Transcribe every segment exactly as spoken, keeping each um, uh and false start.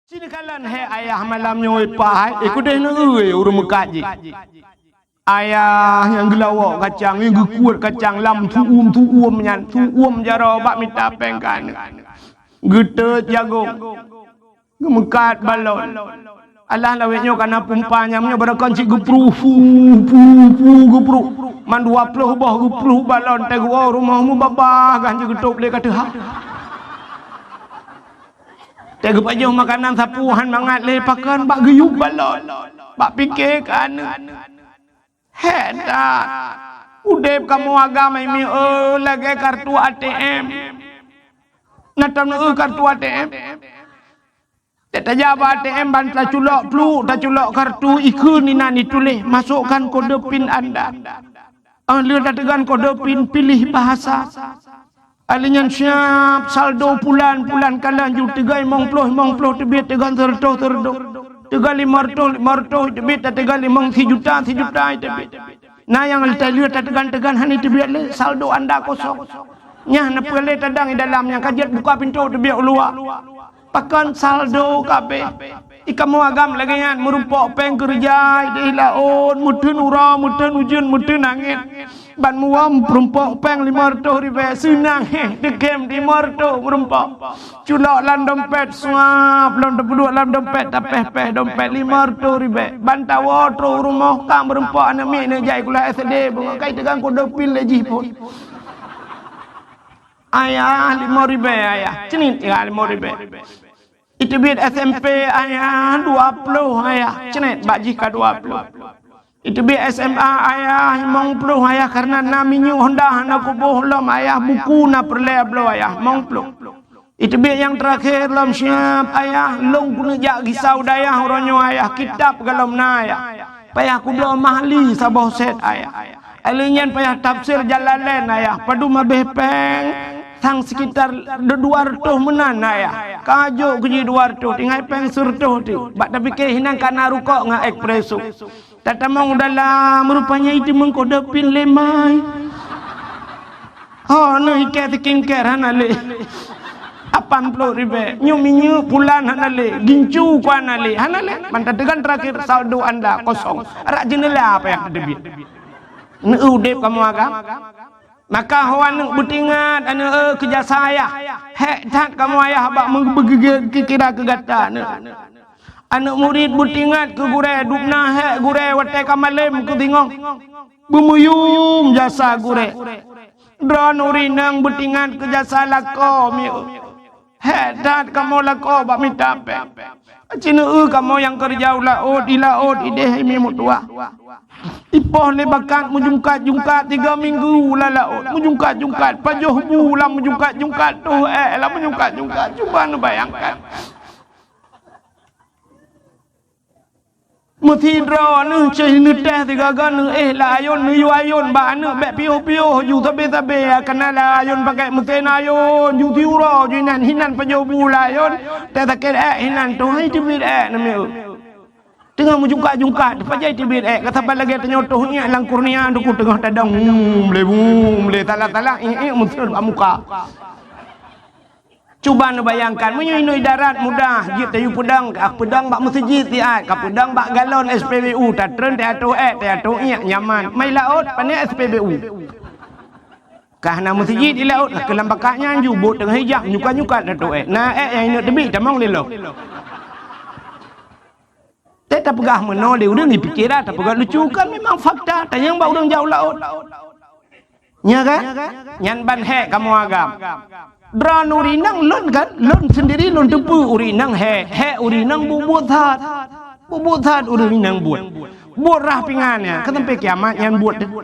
Sini kalon hai ayah malam nyoe pai, eh, keudeh neu-eu ureuëng meukat jih. Ayah nyang geulawok kacang, nyang geukuet kacang lam tuum-tuum nyan, tuum jaroe bak mita péng keu aneuk. Geuteuet jagong, geumeukat balon. Alah lawét nyoe kana pumpa nyang nyoe barokon cit geupruh, fu, fu, fu, geupruh. Man dua ploh boh geupruh balon, teuh geuwoe rumoh mubabah gan jeuet geutôb lé ka teuhah. Teuh geupajoh makanan sapeue han mangat lé pakon bak geuyub balon, bak pike keu aneuk. Hék that! Udeb kamoe agam hai mieu lagée kartu A T M. Na tom neu-eu kartu A T M? Tajak bak A T M ban taculok pluek, taculok kartu, ikheun inan ituléh, "Masukkan kode pin Anda." Ah, lheueh tateugan kode pin, pilih bahasa. Ahli nyan siab saldo pulan, pulan kalon ju teuga limong ploh, limong ploh teubiet, teuga seureutôh, seureutôh. Teuga limong reutôh, limong reutôh teubiet, tateuga limong sijuta, sijuta teubiet. Na nyang lheueh tateugan-teugan hana teubiet lé, saldo Anda kosong. Nyan na peue lé tadang di dalam nyang ka jeuet buka pintoe teubiet u luwa. Pakon saldo kabeh. I kamoe agam lagée nyan, meurumpok péng keureuja ideh laôt, meuteun uroe, meuteun ujeuen, meuteun angén. Ban muwöm meurumpok péng limong reutôh ribée, seunang héh, teukém limong reutôh meurumpok. Culok lam dompet, suap, lom tapeuduek lam dompet, tapéh-péh dompet limong reutôh ribée. Ban tawoe trok u rumoh, ka meurumpok aneuk miet neujak sikula S D, beungoh kai teugang kode pin lé jih phon. Ayah, limong ribée, ayah. Cnit, ya, limong ribée. Iteubiet S M P, ayah, dua ploh, ayah. Cnit, bak jih ka dua ploh. Iteubiet S M A, ayah, limong ploh, ayah, karena na minyeuk Honda hana kuboh lom, ayah, buku na peureulée bloe, ayah, limong ploh. Iteubiet nyang teurakhé lom siab, ayah, lôn keuneuk jak gisa u dayah uroe nyoe, ayah, kitab golom na, ayah. Payah kudroe mahli saboh set, ayah. Lheueh nyan payah tafsir Jalalain, ayah. Padum abéh péng, sang sekitar dua reutôh meunan, ayah. Ka jok keu jih dua reutôh, tinggai péng seureutôh teuh. Bak tapike hinan kana rukok ngon espresso. Tatamong u dalam, rupanya itu meukodop pin lé mai. Ho, neuh ikat skincare hana lé. Lapan ploh ribée. Nyoe minyeuk pulan hana lé. Gincu ku hana lé. Hana lé. Ban tateugan teurakhir saldo Anda kosong. Rak jeunela apa nyang teubiet. Neu udeb kamoe agam. Maka ho aneuk beutingat, aneuk, eh, keu jasa ayah. Hék that kamoe ayah bak meubeugeuget kira keu gata, aneuk. Aneuk murit beutingat keu gurée, dubna hék gurée watée ka malém keu singoh. Beumuyum jasa gurée. Droeneuh ureueng inong beutingat keu jasa lakoe mieu. Hék that kamoe lakoe bak mita péng. Aci neu-eu kamoe nyang keureuja u laôt, di laôt ideh imié meutuwah. Ipoh lé bakat meujungkat-jungkat tiga minggu lam laôt, meujungkat-jungkat, pajoh bu lam meujungkat-jungkat, toh ék lam meujungkat-jungkat. Cuba neubayangkan. Meusidroe neuh cit neuteh sigaga neuéh lam ayôn, neuyue ayôn bak aneuk bék piôh-piôh ju sabe-sabe, kana lam ayôn pakai meusén ayôn, ju siuroe ju inan, hinan pajoh bu lam ayôn, teuh sakét ék hinan, toh hai teubiet ék namiet. Teungoh meujungkat-jungkat, pajoh teubiet ék, ka saban lagée tanyoe toh iék lam kurnia, teungoh tadong, hmm, lé, hmm, lé, salah-salah, iék, iék, meusén bak muka. Cuba neubayangkan, meunyoe inoe darat mudah, jeuet tayue peudong, ka peudong bak meuseujid siat, ka peudong bak galon S P B U, tatreun teuh atoh ék, teuh atoh iék, nyaman. Mai laôt, pane S P B U. Ka hana meuseujid di laôt, ka lam bakat nyan ju, bot teungoh ijak, nyukat-nyukat atoh ék. Na ék nyang ineuk teubiet, tamong lé lom. Teuh tapeugah meunoe lé ureueng, dipikira tapeugah lucu, kan memang fakta, tanyong bak ureueng jak u laôt. Nya kan? Nyan ban hék kamoe agam. Droeneuh ureueng inong lôn kan, lôn sendiri lôn teupeue ureueng inong hék, hék ureueng inong buet-buet that. Buet-buet that ureueng inong buet. Buet rhah pingan nyan, ka sampai kiamat nyan buet teuh.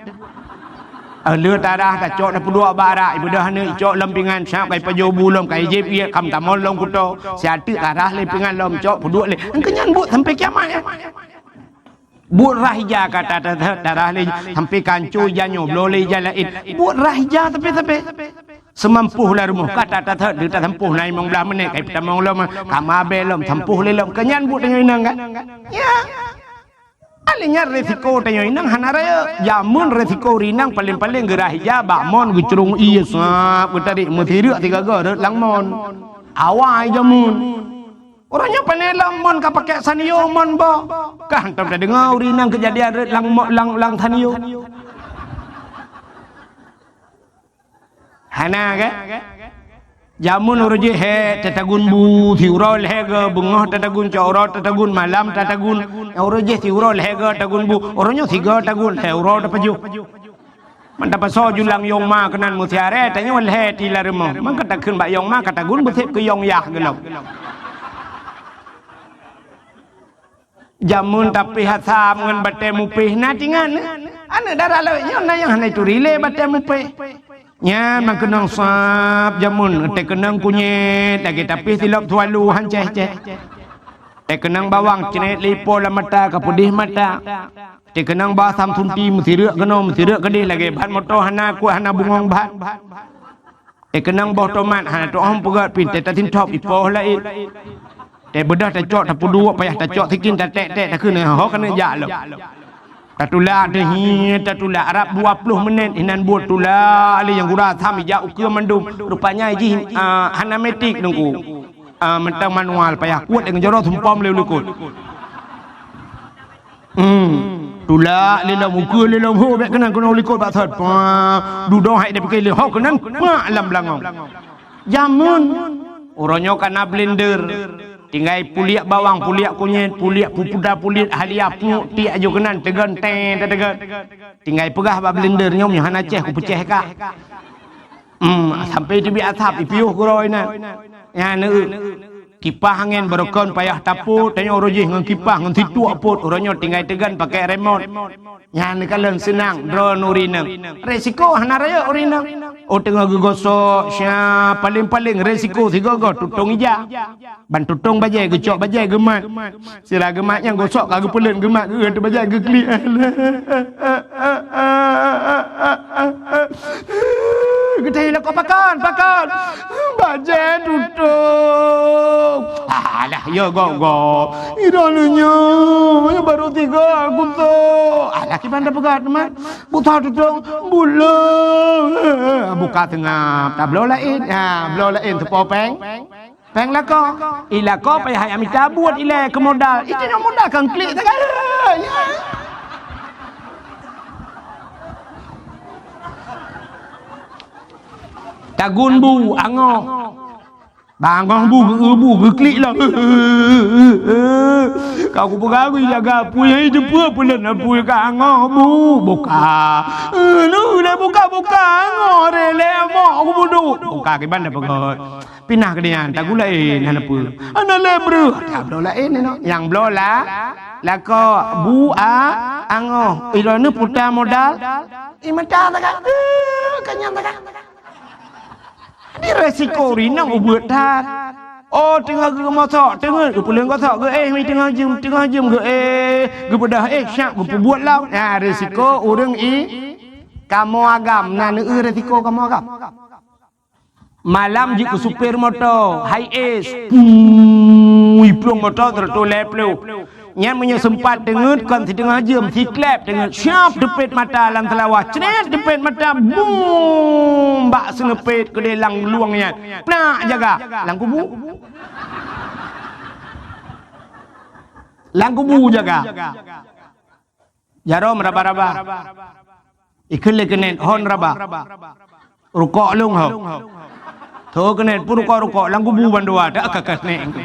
Eh, lheueh tarhah tacok tapeuduek bak arak, ibeudôh aneuk icok lom pingan, sab kai pajoh bu lom, kai jieb iék, kam tamong lom kuto. Siat teuk tarhah lé pingan lom, cok peuduek lé. Engkeu nyan buet sampai kiamat nyan. Buet rhah ija ka ta-, ta-, ta-, tarhah lé sampai kanco ija nyoe, bloe lé ija laén. Buet rhah ija tapi-tapi. Seumampôh lam rumoh ka ta-, ta-, ta-, tasampôh na limong blaih menit, kai peutamong lom, ka mabée lom, sampôh lé lom. Keu nyan buet tanyoe inong kan? Ya. Alèh nyan resiko tanyoe inong hana rayeuk. Jameun resiko ureueng inong paléng-paléng geurhah ija bak mon geucrông ié sab geutarék meusireuk sigaga rhot lam mon. Awai jameun. Uroe nyoe pane lom mon ka pakai sanyo mon boh. Ka hantom tadeungoe ureueng inong keujadian rhot lam mo-, lam, lam sanyo. Hana, kan? Jameun uroe jih hèk tatagun bu, siuroe lhèe goe, beungoh tatagun, cot uroe tatagun, malam tatagun. Uroe jih siuroe lhèe goe tagun bu, uroe nyoe sigoe tagun, lhèe uroe tapajoh. Man tapasoe julang yong ma keunan meusiaré, tanyoe lhèe tila rumoh. Man ka takheun bak yong ma, ka tagun beusép keu yong yah geulom. Jameun tapéh asam ngon batèe mupéh na tingan. Aneuk dara lawét nyoe na nyang hana ituri lé batèe mupéh. Nyan meukeunong sab jameun, teukeunong kunyét lagèe tapéh silop swallow han céh-céh. Teukeunong bawang cret lé ipo lam mata ka peudeh mata. Teukeunong bak asam sunti meusireuk keunoe meusireuk keudeh lagèe ban moto hana kuat hana bungong ban. Teukeunong boh tomat hana tu'oh peugöt pih teuh tasintop ipoh laén. Teubeudôh tacok tapeuduek payah tacok sikin tatek-tek takheun ho keuneuk jak lom. Tatulak teuh hi tatulak rab dua ploh menit inan buet tulak lé nyang gura asam ijak ukeue mandum. Rupanya jih, ah, hana metik teungku. Ah, mantong manual payah kuet deungon jaroe sumpom lé u likot. Hmm. Tulak lé lom ukeue lé lom ho bèk keunan keunoe u likot bak sot. Pah, dudoe hai dipike lé ho keunan pak lam beulangong. Jameun. Uroe nyoe ka na blender. Tinggai puliek bawang, puliek kunyét, puliek pupuda, puliek halia, puek tiek aju keunan teugon tée tateugon. Tinggai peugah bak blender nyoe, nyoe hana céh kupeucéh kah. Hmm, sampai teubiet asap ipiôh keudroe nyan. Nyan, eu, kipah angén barokon payah tapot, tanyoe uroe jih ngon kipah ngon situek pot, uroe nyoe tinggai teugon pakai remot. Nyan neukalon seunang droe ureueng inong. Resiko hana rayeuk ureueng inong. Oh, teungoh geugosok, sya, paléng-paléng resiko sigoe-goe tutong ija. Ban tutong bajée geucok bajée geumat. Sira geumat nyang gosok ka geupeuleuen geumat geuh tu bajée geuklik. Geutanyoe lakoe pakon, pakon. Bajée tutong. Alah, ya gok-gok. Ira lé nyoe, ya baru tiga gosok. Alah, kiban dah peugah teuma. Buta tutong, buleue. Buka teungab, tabloe laén. Ha, bloe laén teupo péng. Péng lakoe, i lakoe payah mita buet ilée keu modal. Itu nyang modal kan klik sagai. Tagun bu, angoh. Bangoh bu, geu bu, geuklik lah. Ka kupeugah geujaga apui, hai teupeu peulon apui ka angoh bu. Buka. Lu dah buka-buka angoh re le amok aku buduk. Buka kiban dah peugah. Pinah keu nyan, tagun laén hana peue. Hana lé breuh. Ata bloe laén inoe. Nyang bloe la, lakoe bu a angoh. Ilone puta modal. I mata taga. Eh, kanyang taga. Di resiko rinang ubeut that. Oh, teungoh geumosok, teungoh geupeuleung gosok, geu éh mi teungoh jeuem, teungoh jeuem geu éh, geubeudôh éh syak geupeubuet lom. Nah, resiko ureueng i kamoe agam, na neueu resiko kamoe agam. Malam jeuet keu supir moto, hai es, pui plueng moto seratus lhèe ploh. Nyan meunyoe seumpat teungeut kon siteungoh jeuem, siklep teungeut, siap teupet mata lam seulawah, cret teupet mata, bum, bak seuneupet keudeh lam lueng nyan. Plak jaga, lam kubu. Lam kubu jaga. Jaroe meuraba-raba. Ikheun lé keuneuk hon raba. Rukok lôn ho. Tho keuneuk pun rukok-rukok lam kubu bandua dak ka keuneuk.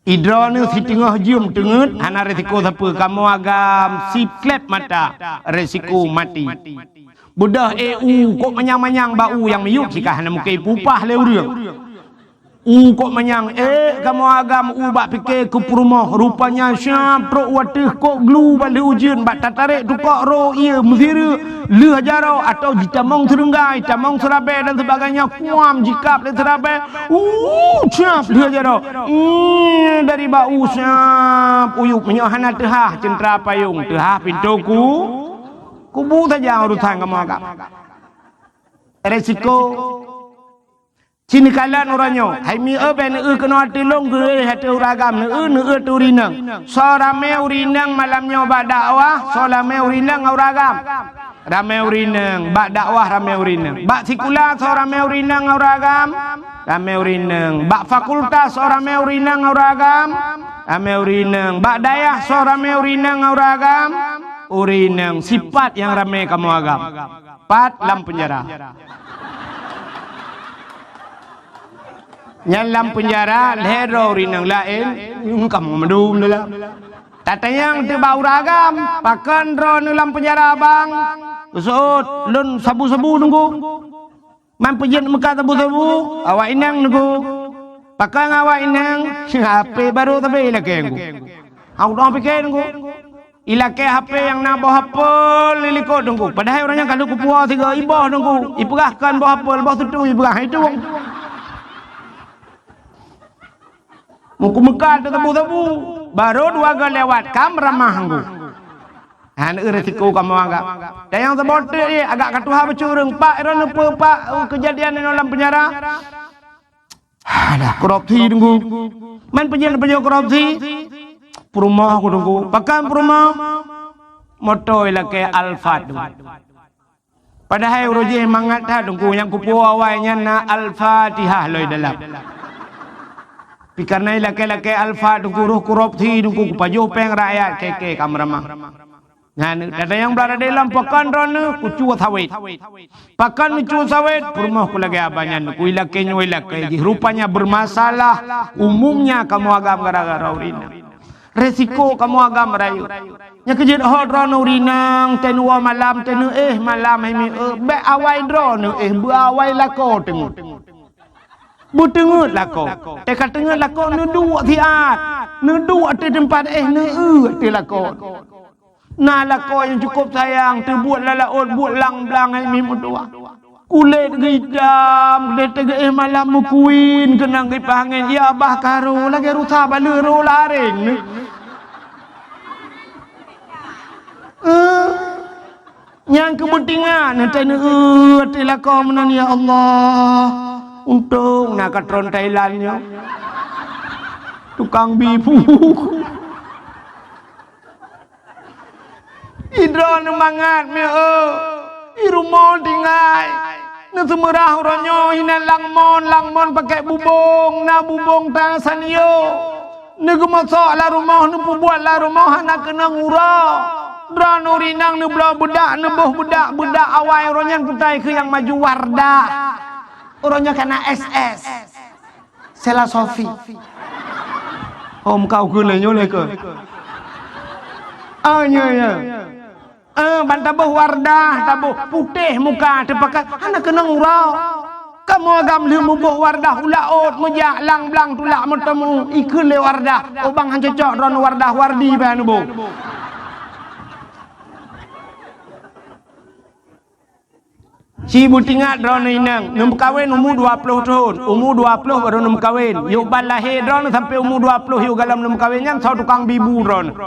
Idroeneuh siteungoh jeuem teungeut hana resiko sapeue, kamoe agam siklep mata resiko maté. Beudôh éh u kok manyang-manyang bak u nyang miyueb sika hana mungken pupah lé ureueng. U kok manyang, éh, kamoe agam u bak pike keu peurumoh, rupanya siap trok u ateueh kok glu bak lheueh ujeuen bak tatarek tukok ro ié meusireuk lheueh jaroe atau jitamong seureunggai, tamong seurabée dan sebagainya, kuam jikab lé seurabée, u siap lheueh jaroe. Ih, dari bak u siap uyueb meunyoe hana teuhah ceuntra payong, teuhah pintoe ku, kubu saja urusan kamoe agam. Resiko Ci neukalon uroe nyoe, hai mi eu bèk neueu keunoe ateueh lôn geuéh ateueh ureueng agam, neueu, neueu ateueh ureueng inong. Soe ramé ureueng inong malam nyoe bak dakwah, soe ramé ureueng inong ngon ureueng agam. Ramé ureueng inong, bak dakwah ramé ureueng inong. Bak sikula soe ramé ureueng inong ngon ureueng agam, ramé ureueng inong. Bak fakultas soe ramé ureueng inong ngon ureueng agam, ramé ureueng inong. Bak dayah soe ramé ureueng inong ngon ureueng agam, ureueng inong. Sipat nyang ramé kamoe agam. Pat lam peunjara. Nyan lam peunjara lhèe droe ureueng inong laén, kamoe mandum lé lam. Tatanyong teuk bak ureueng agam, "Pakon droeneuh lam peunjara, Bang?" Geuseuôt, "Lôn sabu-sabu, Teungku." "Man peue jeuet meukat sabu-sabu?" "Awak inong, Teungku." "Pakon awak inong?" "H P barô sabe ilakèe, Teungku." "Hana pike, Teungku." "Ilakèe H P nyang na boh apel di likôt, Teungku. Padahai ureueng nyan ka lheueh kupuwoe sigoe iboh, Teungku. Ipeugah kon boh apel, boh seutu ipeugah, itu." Meukumeukat teusabu-sabu, barô dua goe lewat, ka meuramah Teungku. Hana eu resiko kamoe agam. Dan nyang saboh teuk jih, agak ka tuha bacut ureueng, "Pak, droeneuh peue, Pak, keujadian inoe lam peunjara?" "Alah, korupsi, Teungku." "Man peue jeuet, peue jeuet korupsi?" "Peurumoh ku, Teungku." "Pakon peurumoh?" "Moto ilakèe Alphard, Teungku." Padahai uroe jih mangat that, Teungku, nyang kupuwoe awai nyan na Al-Fatihah lom dalam. Pi kareuna ilakèe-lakèe Alphard, Teungku, roh korupsi, Teungku, kupajoh péng rakyat, kèe-kèe ka meuramah. Nyan, tatanyong bak Raden Lam, "Pakon droeneuh?" "Kucue sawét." "Pakon neucue sawét?" "Peurumoh ku lagèe abah nyan, Teungku, ilakèe nyoe ilakèe jih. Rupanya bermasalah umumnya kamoe agam gara-gara ureueng inong." Resiko kamoe agam rayeuk. Nyang keujeuet ho droeneuh ureueng inong, teuh neuwoe malam, teuh neuéh malam hai mié, bèk awai droeneuh éh, beu awai lakoe teungeut. Beuteungeut lakoe. Teuh ka teungeut lakoe, neuduek siat. Neuduek ateueh teumpat éh, neueu ateueh lakoe. Na lakoe nyang cukôp sayang, teubuet lam laôt, buet lang-blang hai mié meutuwah. Kulét geuitam, kulét teugeuéh malam meukuin, keunong geuipaih angén, ya bah ka ro, lagèe rusa baleue ro lareng. Eh, nyang keu beutingan, teuh neueu ateueh lakoe meunan, ya Allah. Untông na ka tron Thailand nyoe. Tukang bi bu. Idroeneuh mangat, mié, i rumoh tinggai. Neuseumeurah uroe nyoe inan lam mon, lam mon pakèk bubông, na bubông tan saniô. Neugeumosok lam rumoh, neupeubuet lam rumoh hana keunong uroe. Droeneuh ureueng inong neubloe beudak, neuboh beudak, beudak awai uroe nyan keutai keu nyang maju Wardah. Uroe nyoe ka na S S. Sela Sofi. Oh, muka ukeue lé nyoe lé keu. Ah, nyoe, nyoe. Eh, ban taboh Wardah, taboh putéh muka, teupakat hana keunong uroe. Kamoe agam lheueh muboh Wardah u laôt, meujak lang-blang tulak meuteumu, ikheun lé Wardah, "Oh bang, han cocok droeneuh Wardah, Wardi bèk neuboh." Ci beutingat droeneuh inong, neumeukawen umu dua ploh thon, umu dua ploh barô neumeukawen. Yôh ban lahé droeneuh sampoe umu dua ploh yôh galom neumeukawen nyan soe tukang bi bu droeneuh.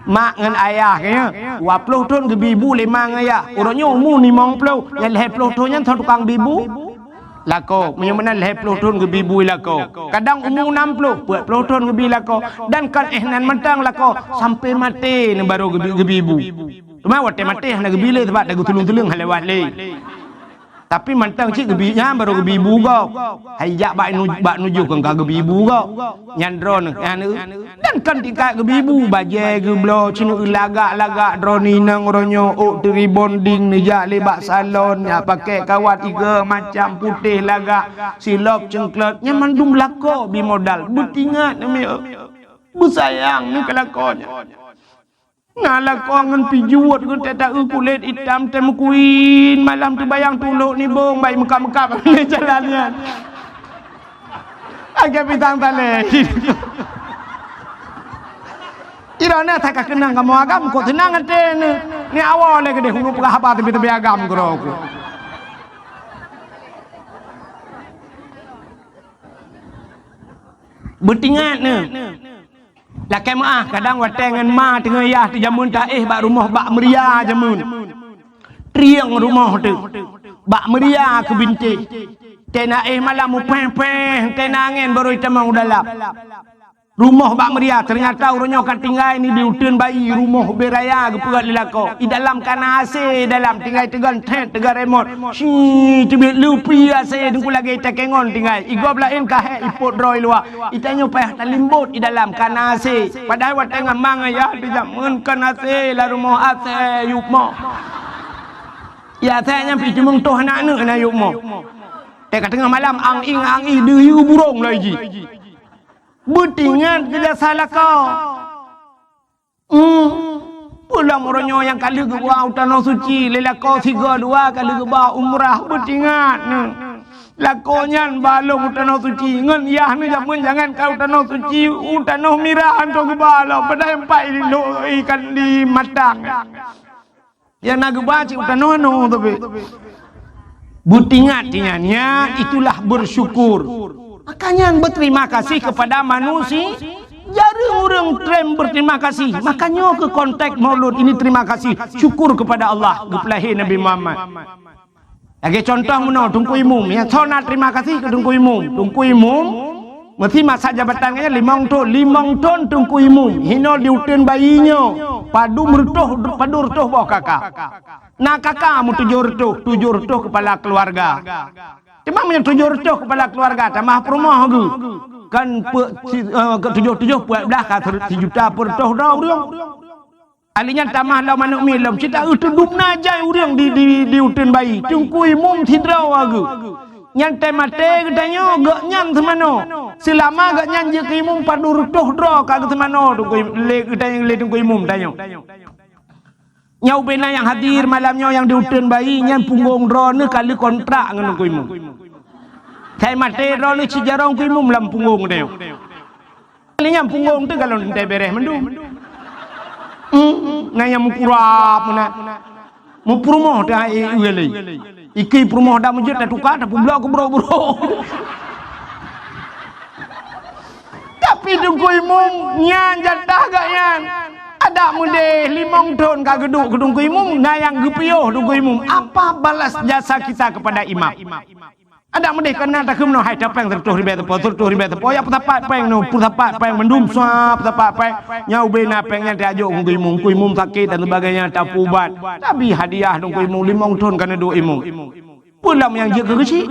Mak ngon ayah geuh nyan, dua ploh thon geubi bu lé ma ngon ayah. Uroe nyoe umu limong ploh, nyan lhèe ploh thon nyan soe tukang bi bu? Lakoe, meunyoe meunan lhèe ploh thon geubi bu lakoe. Kadang umu nam ploh, peuet ploh thon geubi lakoe. Dan kon éh nan mantong lakoe, sampoe maté neuh barô geubi, geubi bu. Teuma watèe maté hana geubi lé, sabab tageutulông-tulông han lewat lé. Tapi mantong cit geubi nyan barô geubi bu gob. Hai jak bak nu-, bak nujoh kon ka geubi bu gob. Nyan droeneuh, nyan, eh. Dan kon tingkat geubi bu, bajèe geubloe, ci neueu lagak-lagak droeneuh inong uroe nyoe, ôk teurebonding neujak lé bak salon, nyak pakèk kawat igoe macam putéh lagak, silop ceungklot, nyan mandum lakoe bi modal. Beutingat, mié. Beusayang neuh keu lakoe nyan. Na lakoe ngon pijuet geuh teuh taeu kulét itam teuh meukuin, malam teubayang tulok nibong bai meukab-meukab lé jalan nyan. Agak pisang talé. Iroh na that ka keunong kamoe agam, kok seunang até neuh. Ni awai lé keudeh ulôn peugah haba teubi-teubi agam keudroe ku. Beutingat neuh. Lakèe meuáh, kadang watèe ngon ma teungoh yah teuh jameun taéh bak rumoh bak meuria jameun. Trieng rumoh teuh. Bak meuria keu bintéh. Teuh na éh malam mupéh-péh, teuh na angén barô itamong u dalam. Rumoh bak meuria, teunyata uroe nyoe ka tinggai ni di uteuen bayi, rumoh ubé raya geupeugét lé lakoe. I dalam ka na A C dalam, tinggai teugon thet, teugon remot. Shi, teubiet lupi A C, teungku lagée takengon tinggai. I gob laén ka hék ipot droe i luwa. I tanyoe payah talimbot i dalam ka na A C. Padahai watée ngon ma ngon yah di jameun kon A C, lam rumoh A C yup moh. Ya, A C nyan pih teumeung toh aneuk-aneuk na yup moh. Teuka teungoh malam, ang-ing, ang-ing, deuh yue burông loi jih. Beutingat keu jasa lakoe. Hmm. Peue lom uroe nyoe nyang ka lheueh geuba u Tanoh Suci, lé lakoe sigoe dua ka lheueh geuba umrah, beutingat neuh. Lakoe nyan ba lom u Tanoh Suci, ngon yah neuh jameun jangankan u Tanoh Suci, u tanoh mirah hantom geuba lom, padahai empat i lo-, ikan di matang. Nyang na geuba cit u tanoh-noh tapi. Beutingat-tingat nyan, itulah bersyukur. Maka nyan berterima kasih kepada manusia. Jareueng ureuëng treb berterima kasih. Maka nyoe keuh konteks Maulud ini, terima kasih, syukur kepada Allah geupeulahé Nabi Muhammad. Lagée contoh meunoe, Teungku Imum, nyang soe na terima kasih keu Teungku Imum. Teungku Imum meusi masa jabatan geuh nyan limong thon, limong thon Teungku Imum. Hinoe di uteuen bayi nyoe, padum reutôh, padum reutôh boh kaka. Na kaka meutujoh reutôh, tujoh reutôh kepala keluarga. Teuma meunyoe tujoh reutôh kepala keluarga, tamah peurumoh geuh. Kan pe-, si-, eh, tujoh-tujoh peuet blaih ka sijuta peureutôh droe ureuëng. Ali nyan tamah lom aneuk miet lom, cit taeu teudum na jai ureuëng di, di, di uteuen bayi. Teungku Imum sidroe geuh. Nyan teumaté geutanyoe geuh nyan seumanoe. Seulama geuh nyan jeuet keu imum padum reutôh droe ka geuseumanoe Teungku Im-, lé geutanyoe, lé Teungku Imum tanyoe. Nyoe ubé na nyang hadir malam nyoe nyang di uteuen bayi nyan punggong droeneuh ka lheueh kontrak ngon Teungku Imum. Teumaté droeneuh cit jaroe Teungku Imum lam punggong tanyoe. Lé nyang punggong teuh galon teuntée bereh mandum. Hmm, na nyang meukurab meunan. Meupeurumoh teuh hai ié lé. Ikei peurumoh dak meujeuet tatuka, tapeublok keu brok-brok. Tapi Teungku Imum nyan jatah geuh nyan. Adak meudeh limong thon ka geuduek keu Teungku Imum, na nyang geupiôh Teungku Imum. Apa balas jasa kita kepada imam? Adak meudeh kana takheun meunoe hai tapéng seureutôh ribée teupô, seureutôh ribée teupô, ya peusapat péng nyoe, peusapat péng mandum sua peusapat péng. Nyan ubé na péng nyan tajok keu imum, keu imum sakét dan sebagainya tapeuubat. Tabi hadiah dong keu imum limong thon kana duek imum. Peue lom nyang jeuet keu geuchik?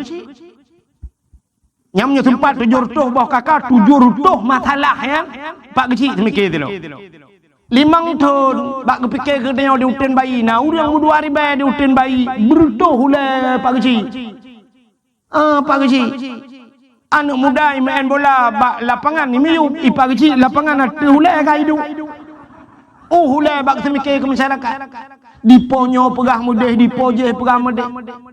Nyang meunyoe seumpat tujoh reutôh boh kaka, tujoh reutôh masalah nyan, Pak Geuchik seumike sidroe. Limong thon bak geupike keu tanyoe di uteuen bayi, na ureuëng meudua ribée di uteuen bayi, beureutôh ulée Pak Geuchik. Ah, Pak Geuchik. Aneuk muda imeu'en bola bak lapangan, imiyueb, i Pak Geuchik lapangan ateueh ulée ka iduek. Oh, ulée bak seumike keu masyarakat. Dipo nyoe peugah meudeh, dipo jéh peugah meudeh.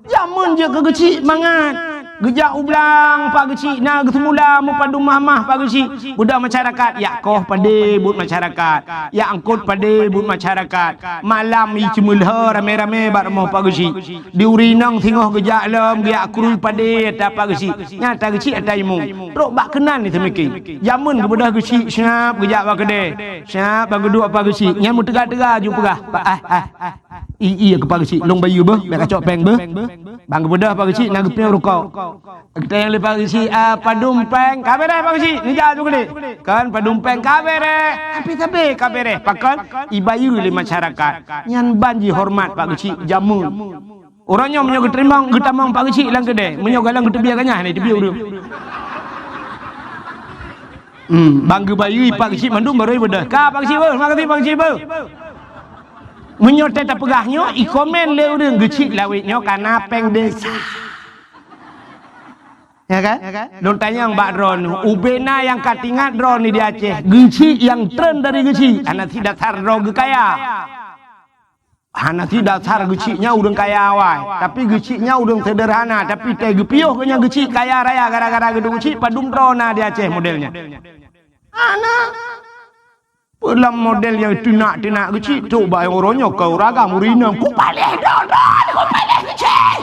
Jameun jeuet keu geuchik mangat. Geujak u blang Pak Geuchik na geuseumula meupadum mahmah Pak Geuchik. Beudoh masyarakat, yak koh padé buet masyarakat. Yak eungkot padé buet masyarakat. Malam i ceumeulhö ramé-ramé bak rumoh Pak Geuchik. Di uri inong singoh geujak lom, geujak krui padé ata Pak Geuchik. Nyata geuchik ata imum. Trok bak keunan ni seumike. Jameun geubeudoh geuchik siap geujak bak keudè. Siap bak geuduek Pak Geuchik. Nyan meuteuga-teuga ju peugah. Pak, ah, ah, ah. I, iya keu Pak Geuchik. Lôn bayeue beuh, bèk kacok péng beuh. Bang geubeudôh Pak Geuchik na geupiôh rukok. Geutanyong lé Pak Geuchik, "Ah, padum péng?" "Ka bèrèh Pak Geuchik." "Neujak ju keudéh." "Kan padum péng?" "Ka bèrèh." Tapi-tapi ka bèrèh. Pakon? Ibayeue lé masyarakat. Nyan ban jihoreumat Pak Geuchik jameun. Uroe nyoe meunyoe geuteurimong, geutamong Pak Geuchik lam keudè, meunyoe galeng geuteubiet ganyah ni, teubiet ureueng. Hmm, bang geubayeue Pak Geuchik mandum barô ibeudôh. Ka Pak Geuchik beuh, makasih Pak Geuchik beuh. Meunyoe teuh tapeugah nyoe, i komen lé ureueng Geuchik Lawét nyoe kana péng desa. Ya kan? Lôn tanyong bak droeneuh, ubé na nyang ka teuingat droeneuh di Aceh, Geuchik nyang treun dari Geuchik, hana sit dasar droe geukaya. Hana sit dasar Geuchik nyan ureueng kaya awai, tapi Geuchik nyan ureueng seuderhana, tapi teuh geupiôh geuh nyan Geuchik kaya raya gara-gara geuduek Geuchik padum droe na di Aceh model nyan. Hana. Peue lam model nyang teunak-teunak Geuchik, trok bak uroe nyoe keu ureueng agam ureueng inong, "Kupaléh droe-droe, kupaléh Geuchik!"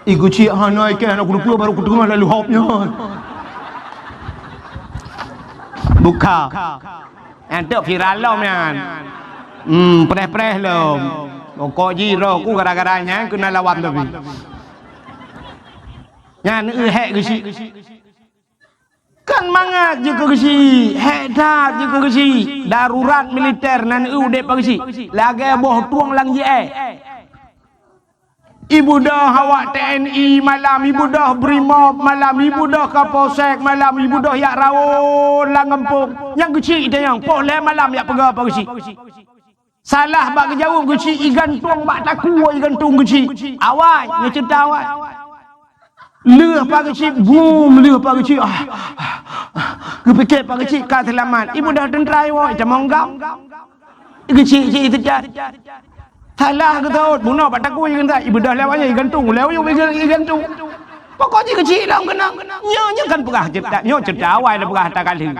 Ih, Geuchik hana ikeh, hana kuteupeu, barô kuteungoh lalu hop nyoe. Buka. Nyan teuk viral lom nyan. Hmm, preh-preh lom. Pokok jih roh ku gara-gara nyan keunan lawan tapi. Nyan eu hék geuchik. Kan mangat jeuet keu geuchik, hék that jeuet keu geuchik. Darurat militer nan eu udép Pak Geuchik. Lagèe boh trueng lam jié. Ibeudôh awak T N I malam, ibeudôh Brimob malam, ibeudôh Kapolsek malam, ibeudôh jak rawon lam gampông. Nyang geuchik itanyong, poh lhèe malam jak peugah Pak Geuchik. Salah bak geujaweueb geuchik, igantung bak takue, igantung geuchik. Awai, nyoe ceurita awai. Lheueh Pak Geuchik, bum, lheueh Pak Geuchik. Ah, ah, ah. Geupike Pak Geuchik ka seulamat. Ibeudôh teuntra iwoe, itamong gam. Geuchik-chik iteucat. Salah geutot, bunoe bak takue igantung. Ibeudôh lewat nyan igantung, lewat nyan igantung. Pokok jih geuchik lom keunong. Nyoe, nyoe kan peugah ceurita, nyoe ceurita awai lé peugah ata ka lheueh.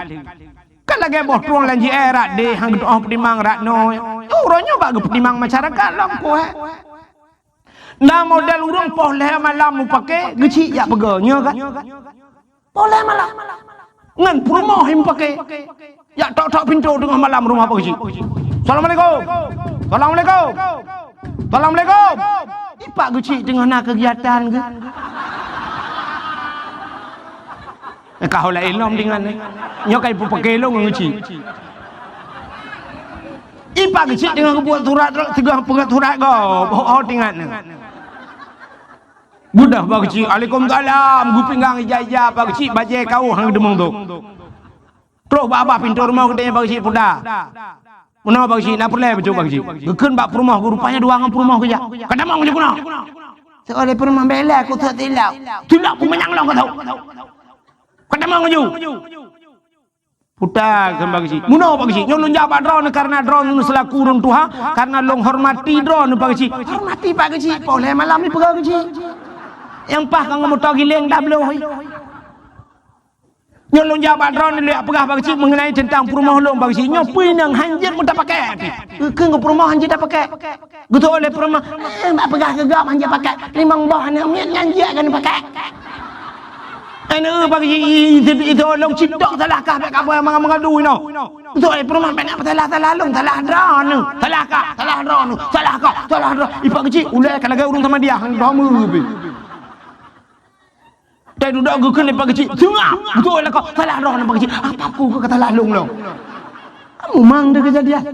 Kan lagèe boh trueng lam jié rat deh, han geutu'oh peutimang rat noe. Uroe nyoe bak geupeutimang masyarakat lom, poh hék. Na model ureueng poh lhèe malam mupake, geuchik jak peugah, nyoe kan? Poh lhèe malam. Ngon peurumoh mupake. Jak tok-tok pintoe teungoh malam rumoh Pak Geuchik. "Assalamualaikum. Assalamualaikum. Assalamualaikum." Ipak geuchik teungoh na keugiatan geuh. Eh, ka ho laén lom dengan ni. Nyoe ka ipeupaké lôn ngon geuchik. Ipak geuchik teungoh geubuet surat, teungoh peugöt surat gob, ho, ho teuingat ni. Beudôh Pak Geuchik, "Waalaikumsalam." Geupinggang ija-ija Pak Geuchik, bajèe kawöh han geudeumeung tu. Trok bak babah pintoe rumoh geutanyoe Pak Geuchik peugah. Meunoe Pak Geuchik, na peureulèe bacut Pak Geuchik. Geukheun bak peurumoh geuh, rupanya dua ngon peurumoh geujak. Ka tamong ju keunoe. Seuleh peurumoh bela ku sot tilok. Tilok ku manyang lom ka tho. Ka tamong ju. Puta kheun Pak Geuchik. Meunoe Pak Geuchik, nyoe lôn jak bak droeneuh karena droeneuh seulaku ureueng tuha, karena lôn hormati droeneuh Pak Geuchik. Hormati Pak Geuchik, poh lhèe malam ni peugah Geuchik. Nyang paih ka ngon moto giléng dah bloe. Nyoe lôn jak bak droeneuh lôn jak peugah Pak Geuchik mengenai teuntang peurumoh lôn Pak Geuchik. Nyoe peue inong han jeuet meutapakèk pih. Keu, keu peurumoh han jeuet tapakèk. Geutôh lé peurumoh, "Eh, bak peugah keu gob han jeuet pakèk. Limong boh aneuk miet nyan jeuet keuneuk pakèk." Aneuk Pak Geuchik, i, i, i, i, tolong citok salah kah bèk kabai manga-mangadu inoe. Geutôh lé peurumoh bèk na peusalah-salah lôn, salah droeneuh. Salah kah, salah droeneuh. Salah kah, salah droe. I Pak Geuchik, ulèe ka lagèe ureueng Samadiyah, han droe pih. Teududoe geukheun lé Pak Geuchik, "Seungab! Beutôi lakoe, salah droeneuh Pak Geuchik. Apa ku ka salah lôn lom?" Mumang deh keujadian.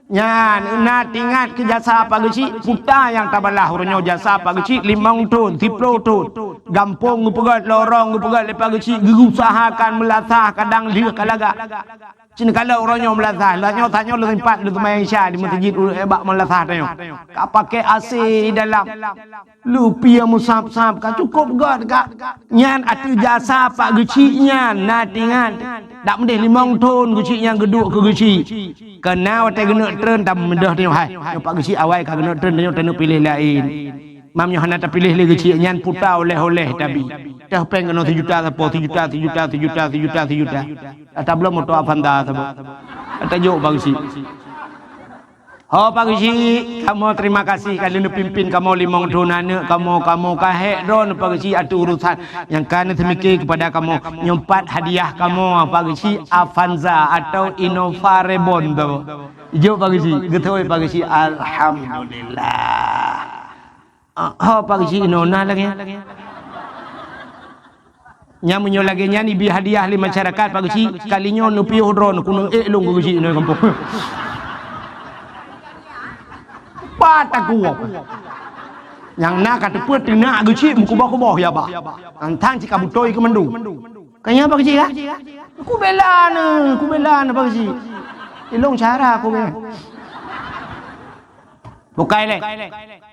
Nyan, na teuingat keu jasa Pak Geuchik, puta nyang tabalah uroe nyoe jasa Pak Geuchik limong thon, siplôh thon. Gampông geupeugöt, lorong geupeugöt lé Pak Geuchik, geuusahakan meulasah kadang lheueh ka lagak. Cit neukalon uroe nyoe meulasah, lah nyoe tanyoe lôn sempat lôn seumayang Isya di meuseujid u-, eh, bak meulasah tanyoe. Ka pakai A C di dalam. Lupie meusab-sab, ka cukôp göt ka. Nyan ateueh jasa Pak Geuchik nyan, na teuingat. Dak meudeh limong thon Geuchik nyan geuduek keu Geuchik. Keu na watèe geuneuk treun, tameudeh tanyoe hai. Nyoe Pak Geuchik awai ka geuneuk treun, tanyoe taneuk piléh laén. Mam nyoe hana tapiléh lé Geuchik nyan puta oleh-oleh tabi. Teuh péng keunoe sijuta sapo, sijuta, sijuta, sijuta, sijuta, sijuta. Ata bloe moto Avanza saboh. Ata jok Pak Geuchik. Ho Pak Geuchik, kamoe terima kasih ka lheueh neupimpin kamoe limong thon aneuk kamoe, kamoe ka hék droeneuh Pak Geuchik ateueh urusan nyang ka neuseumiké keupada kamoe. Nyoe pat hadiah kamoe Pak Geuchik Avanza atau Innova Reborn tu. Jok Pak Geuchik, geutôi Pak Geuchik, alhamdulillah. Ah, ho Pak Geuchik inoe na lagèe nyan. Nyan meunyoe lagèe nyan ibi hadiah lé masyarakat Pak Geuchik, kali nyoe neupiôh droeneuh keuneuk ék lôn keu Geuchik inoe gampông. Pat takue. Nyang na ka teupeu teunak Geuchik meukuboh-kuboh ya bah. Antang cit ka beutôi keu mandum. Ka nyan Pak Geuchik ka? Kubela neuh, kubela neuh Pak Geuchik. Ilong cara kubela. Bukai lé.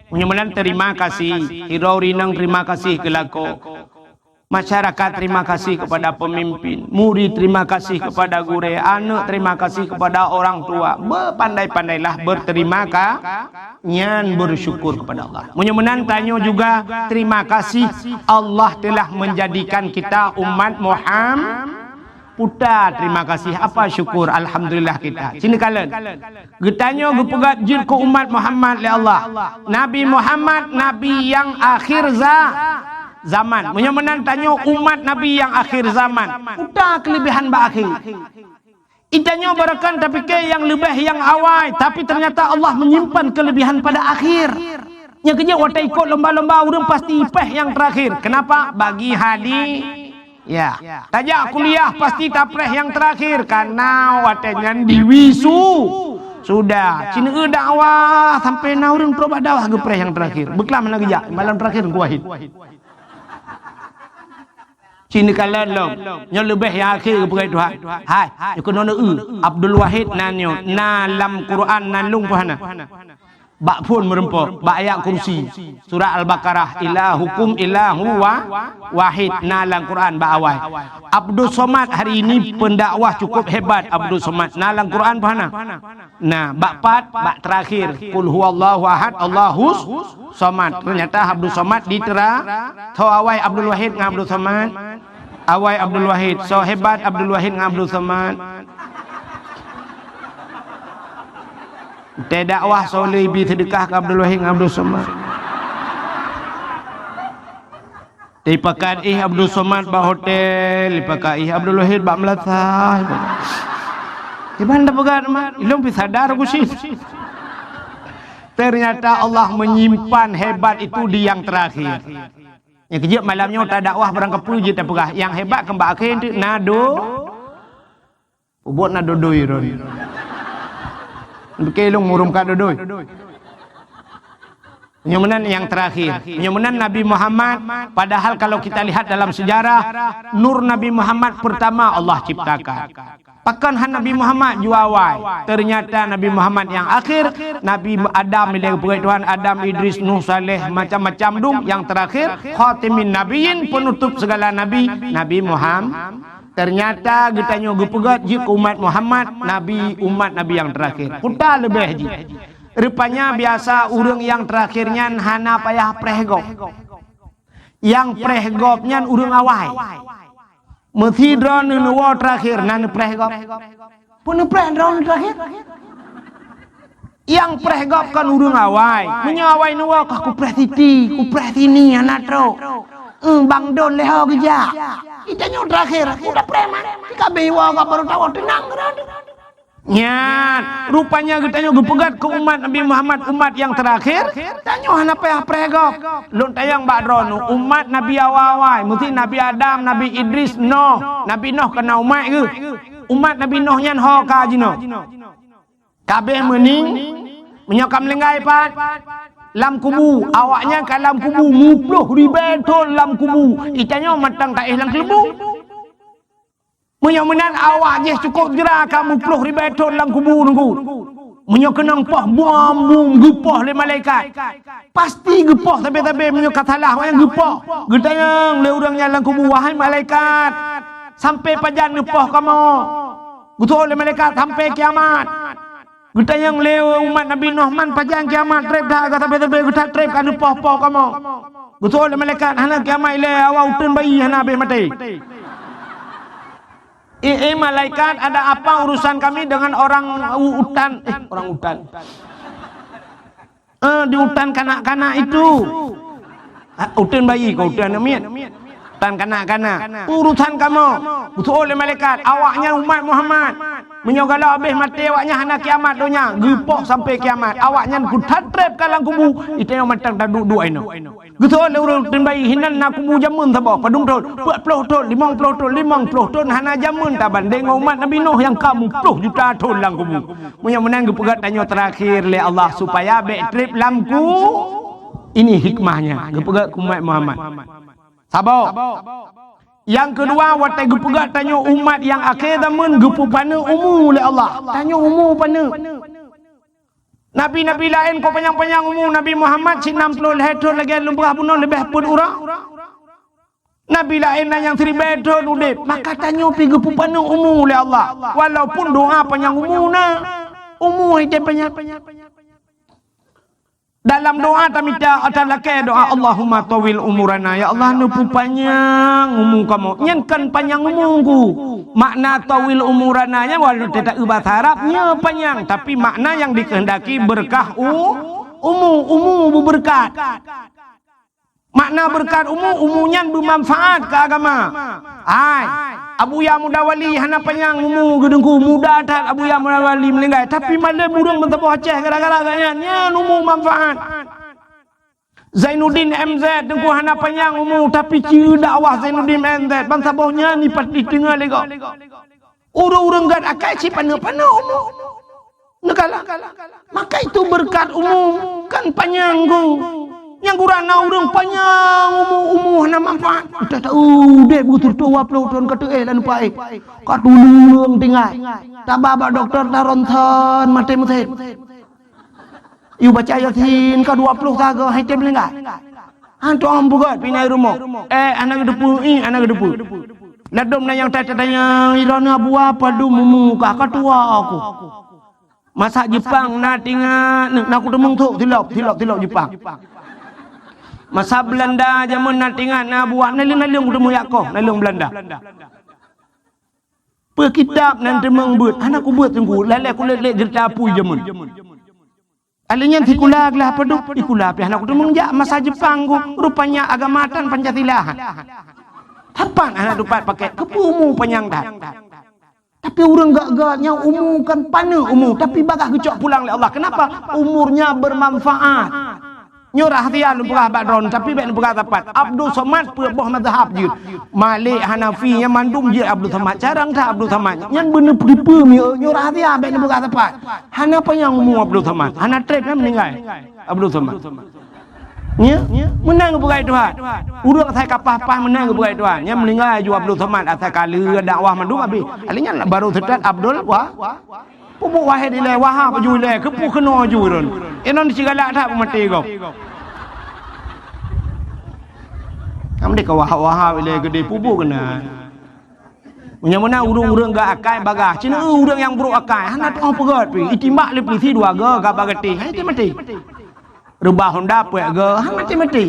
Meunyoe meunan terima kasih, sidroe ureueng inong terima kasih keu lakoe. Masyarakat terima kasih kepada pemimpin, murid terima kasih kepada gurèe, aneuk terima kasih kepada orang tua. Berpandai-pandailah berterima ka-, nyan bersyukur kepada Allah. Meunyoe meunan tanyoe juga terima kasih Allah telah menjadikan kita umat Muhammad. Puta terima kasih, apa syukur, alhamdulillah kita. Sini kalon. Geutanyoe geupeugöt jeuet keu umat Muhammad lé Allah. Nabi Muhammad, nabi nyang akhir za-, zaman. Meunyoe meunan tanyoe umat nabi nyang akhir zaman. Puta keulebihan bak akhé. Geutanyoe barangkapeue tapike nyang leubeh nyang awai, tapi ternyata Allah menyimpan kelebihan pada akhir. Nyang keujeuet watée ikot lomba-lomba ureuëng pasti péh nyang terakhir. Kenapa? Bagi hadi. Ya. Tajak kuliah pasti tapreh nyang terakhir karena watée nyan diwisu. Sudah, cineue dakwah sampai na ureuëng trok bak dakwah geupreh nyang terakhir. Beuklam hana geujak, malam terakhir Teungku Wahid. Cini kalon lom, nyoe leubeh nyang akhé geupeugah Tuhan. Hai, nyoe keunoe eu, Abdul Wahid nan nyoe, na lam Quran nan lung pih hana. Bak phon meureumpok, bak ayat kursi. Surat Al-Baqarah, "Ilahukum ilahu wa-, wahid", na lam Quran bak awai. Abdul Somad hari ini pendakwah cukup hebat Abdul Somad, na lam Quran pih hana. Nah, bak pat, bak terakhir, "Qul huwallahu ahad, Allahus somad." Ternyata Abdul Somad ditera, tho awai Abdul Wahid ngon Abdul Somad. Awai Abdul Wahid, so hebat Abdul Wahid ngon Abdul Somad. Teudakwah soe lé ibi seudeukah keu Abdul Wahid ngon Abdul Somad. Dipakat ih Abdul Somad bak hotel, dipakat ih Abdul Wahid bak meulasah. Iban tapeugah teuma, ilong pi sadar ku sih. Ternyata Allah menyimpan hebat itu di yang terakhir. Nyang keujeuet malam nyoe tadakwah barang kapeue jeuet tapeugah, nyang hebat keu bak akhé teuk na do. Peubuet na dodoi ron. Bukée lôn murumka dodoi. Nyoe meunan nyang terakhir. Nyoe meunan Nabi Muhammad, padahal kalau kita lihat dalam sejarah, nur Nabi Muhammad pertama Allah ciptakan. Pakon han Nabi Muhammad jua awai. Ternyata Nabi Muhammad nyang akhir, Nabi Adam ilée geupeugah Tuhan, Adam, Idris, Nuh, Saleh, macam-macam dum. Nyang terakhir, khatimin nabiyyin, penutup segala nabi, Nabi Muhammad. Ternyata geutanyoe geupeugét jeuet keu umat Muhammad, nabi, umat nabi nyang terakhir. Kuta leubeh jih. Rupanya biasa ureuëng nyang terakhir nyan hana payah preh gob. Nyang preh gob nyan ureuëng awai. Meusidroe neuwoe terakhir na neupreh gob. Peue neupreh droeneuh terakhir? Nyang preh gob kon ureuëng awai. Meunyoe awai neuwoe kah kupreh siti, kupreh sini hana trok. Eh, bang don lé ho geujak. Geutanyoe terakhir, udah preman. Kabeh woe gob baru tawoe teunang keudroe. Nyan, rupanya geutanyoe geupeugét keu umat Nabi Muhammad, umat nyang terakhir. Tanyoe hana payah preh gob. Lôn tanyong bak droeneuh, umat Nabi awai-awai, meusti Nabi Adam, Nabi Idris, Noh. Nabi Noh keunan umat geuh. Umat Nabi Noh nyan ho ka jinoe. Kabeh meuning, meunyoe ka meulinggai pat, lam kubu, awaknyan ka lam kubu, muploh ribée thon lam kubu. Geutanyoe mantong taéh lam keuleubung. Meunyoe meunan awak jih cukôp jra ka muploh ribée thon lam kubu nunggu. Meunyoe keunong poh bom-bom geupoh lé malaikat. Pasti geupoh sabe-sabe meunyoe ka salah awaknyan geupoh. Geutanyong lé ureuëng nyan lam kubu, "Wahai malaikat, sampai pajan neupoh kamoe?" Geuteuôt lé malaikat, "Sampai kiamat." Geutanyong lé umat Nabi Nuh, "Man pajan kiamat treb that ka sabe-sabe geutat treb ka neupoh-poh kamoe?" Geuteuôt lé malaikat, "Hana kiamat ilée, awak uteuen bayi hana habéh maté." Eh, eh, malaikat, ada apa urusan kami dengan orang u-, utan? Eh, orang utan. Eh, di utan kanak-kanak itu. Ah, utan bayi kau, utan anak miet. Utan kanak-kanak. Urusan kamu. Usul oleh malaikat. Awaknya umat Muhammad. Meunyoe galak habéh maté awaknya hana kiamat donya. Geupoh sampai kiamat. Awaknyan ku tatreb ka lam kubu. Itu yang mantang dah duduk inoe. Geuseuôt lé ureuëng teumbai hinan na kubu jameun saboh, padum thon, peuet ploh thon, limong ploh thon, limong ploh thon hana jameun tabandéng ngon umat Nabi Nuh nyang ka muploh juta thon lam kubu. Meunyoe meunan geupeugah tanyoe terakhir lé Allah supaya bék treb lam ku, ini hikmahnya geupeugah keu umat Muhammad. Saboh. Nyang keudua, watée geupeugah tanyoe umat nyang akhé zaman geupeupaneuk umu lé Allah. Tanyoe umu paneuk. Nabi-nabi laén kok panyang-panyang umu, Nabi Muhammad cit nam ploh lhée thon lagée lôn peugah bunoe leubeh peuet uroe. Nabi laén na nyang siribée thon udeb, maka tanyoe pi geupeupaneuk umu lé Allah. Walaupun doa panyang umu na, umu hai teuh panyang. Dalam doa tamita ata lakée doa, "Allahumma tawil umurana." Ya Allah, neupeupanyang umu kamoe. Nyan kan panyang umu ku. Makna tawil umurana nyan walaupun teuta basa Arab nyoe panyang, tapi makna yang dikehendaki berkah u-, umu, umu beubeureukat. Makna beureukat umu, umu nyan beumanfaat keu agama. Hai, Abuya Muda Wali hana panyang umu geudeungku, muda that Abuya Muda Wali meulinggai, tapi mandum ureuëng meusaboh Aceh gara-gara gobnyan, nyan umu manfaat. Zainuddin M Z, Teungku, hana panyang umu, tapi ci dakwah Zainuddin M Z, ban saboh nyan dipat-, diteungoh lé gob. Ureuëng-ureuëng gét akai cit paneuk-paneuk umu. Neukalon. Maka itu beureukat umu, kan panyang, Teungku. Nyang gura na ureuëng panyang umu, umu hana manfaat. Udah tahu, deh, beutôi dua ploh thon ka teuéh lam lupa, eh. Ka tuleueng tinggai. Taba bak dokto, taronton maté meuset. Yue baca Yasin ka dua ploh sagoe, hai tem lenggai. Hantom peugah pih na i rumoh. Eh, hana geuteupeue, ih, hana geuteupeue. Ladom na nyang that-that nyang iroe na buah padum mumu ka, ka tuha aku. Masa Jepang na tingat, na kuteumeung thok tilop, tilop, tilop Jepang. Masa Belanda jameun na tingat na buah, naleueng-naleueng kuteumeung yak koh, naleueng Belanda. Peue kitab nan teumeung beuet, hana kubeuet Teungku, lalée kulét-lét jeurita apui jameun. Alèh nyan sikula glah padum, sikula pih hana kuteumeung jak masa Jepang ku, rupanya agama tan Pancasila. Sapat hana tupat pakai, keupeue umu panyang that. Tapi ureuëng gét-gét nyang umu kan paneuk umu, tapi bagaih geucok pulang lé Allah. Kenapa? Umurnya bermanfaat. Nyoe rahsia lôn peugah bak droeneuh, tapi bék neupeugah sapat. Abdul Somad peuet boh mazhab jeuet. Malik, Hanafi, nyan mandum jeuet Abdul Somad. Carông that Abdul Somad. Nyan beuneupeue-peue mi, nyoe rahsia bék neupeugah sapat. Hana panyang umu Abdul Somad. Hana trép nyan meuninggai Abdul Somad. Nya, meunan geupeugah Tuhan. Ureuëng asai ka paih-paih meunan geupeugah Tuhan. Nyan meuninggai ju Abdul Somad asai ka lheueh dakwah mandum abéh. Alèh nyan baru seutôt Abdul Wa-, Pupuk Wahid ilèe, Wahab ju ilèe, keupeue keunoe ju droen. Inan sigalak that peumaté gob. Kamoe deh ka Wahab-Wahab ilèe geudeh pupuk keunan. Meunyoe meunan ureuëng-ureuëng gét akai bagaih, cit ureuëng nyang brôk akai, hana tu'oh peugét pih, itimbak lé peulisi dua goe, gaba geuti, hai ti maté. Reubah honda peuet goe, han maté-maté.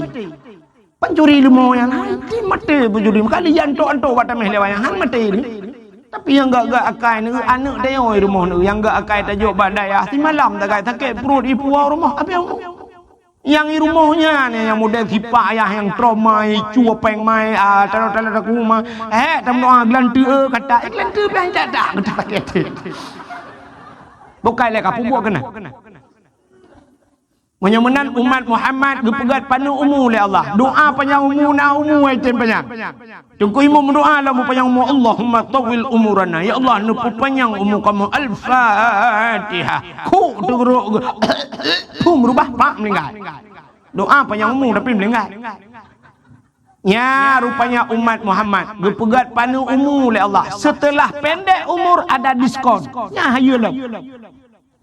Pancuri leumo nyan, han maté pancuri. Meukali jantok-antok bak taméh lewat nyan, han maté ni. Tapi nyang gét-gét akai ni, aneuëk tanyoe rumoh ni, nyang gét akai tajok bak dayah, simalam tagai sakét pruet, ipuwoe rumoh, abéh umu. Nyang i rumoh nyan, nyang model sipak ayah nyang troma, icue péng mai, ah, talo-talo taku ma. Eh, tameudoa geulanteue, eh, kata, eh, geulanteue pih han that-that, kata sakét. Bukai lé ka peubuet keunan. Meunyoe meunan umat Muhammad geupeugét paneuk umu lé Allah. Doa panyang umu na umu ai tem panyang. Teungku Imum meudoa lom panyang umu, "Allahumma tawwil umurana." Ya Allah, neupeupanyang umu kamoe. Al-Fatihah. Kuk teugeurok geu-, pum rubah, pak, meuninggai. Doa panyang umu tapi meuninggai. Nya rupanya umat Muhammad geupeugét paneuk umu lé Allah. Setelah pendek umur ada diskon. Nya hayeue lom.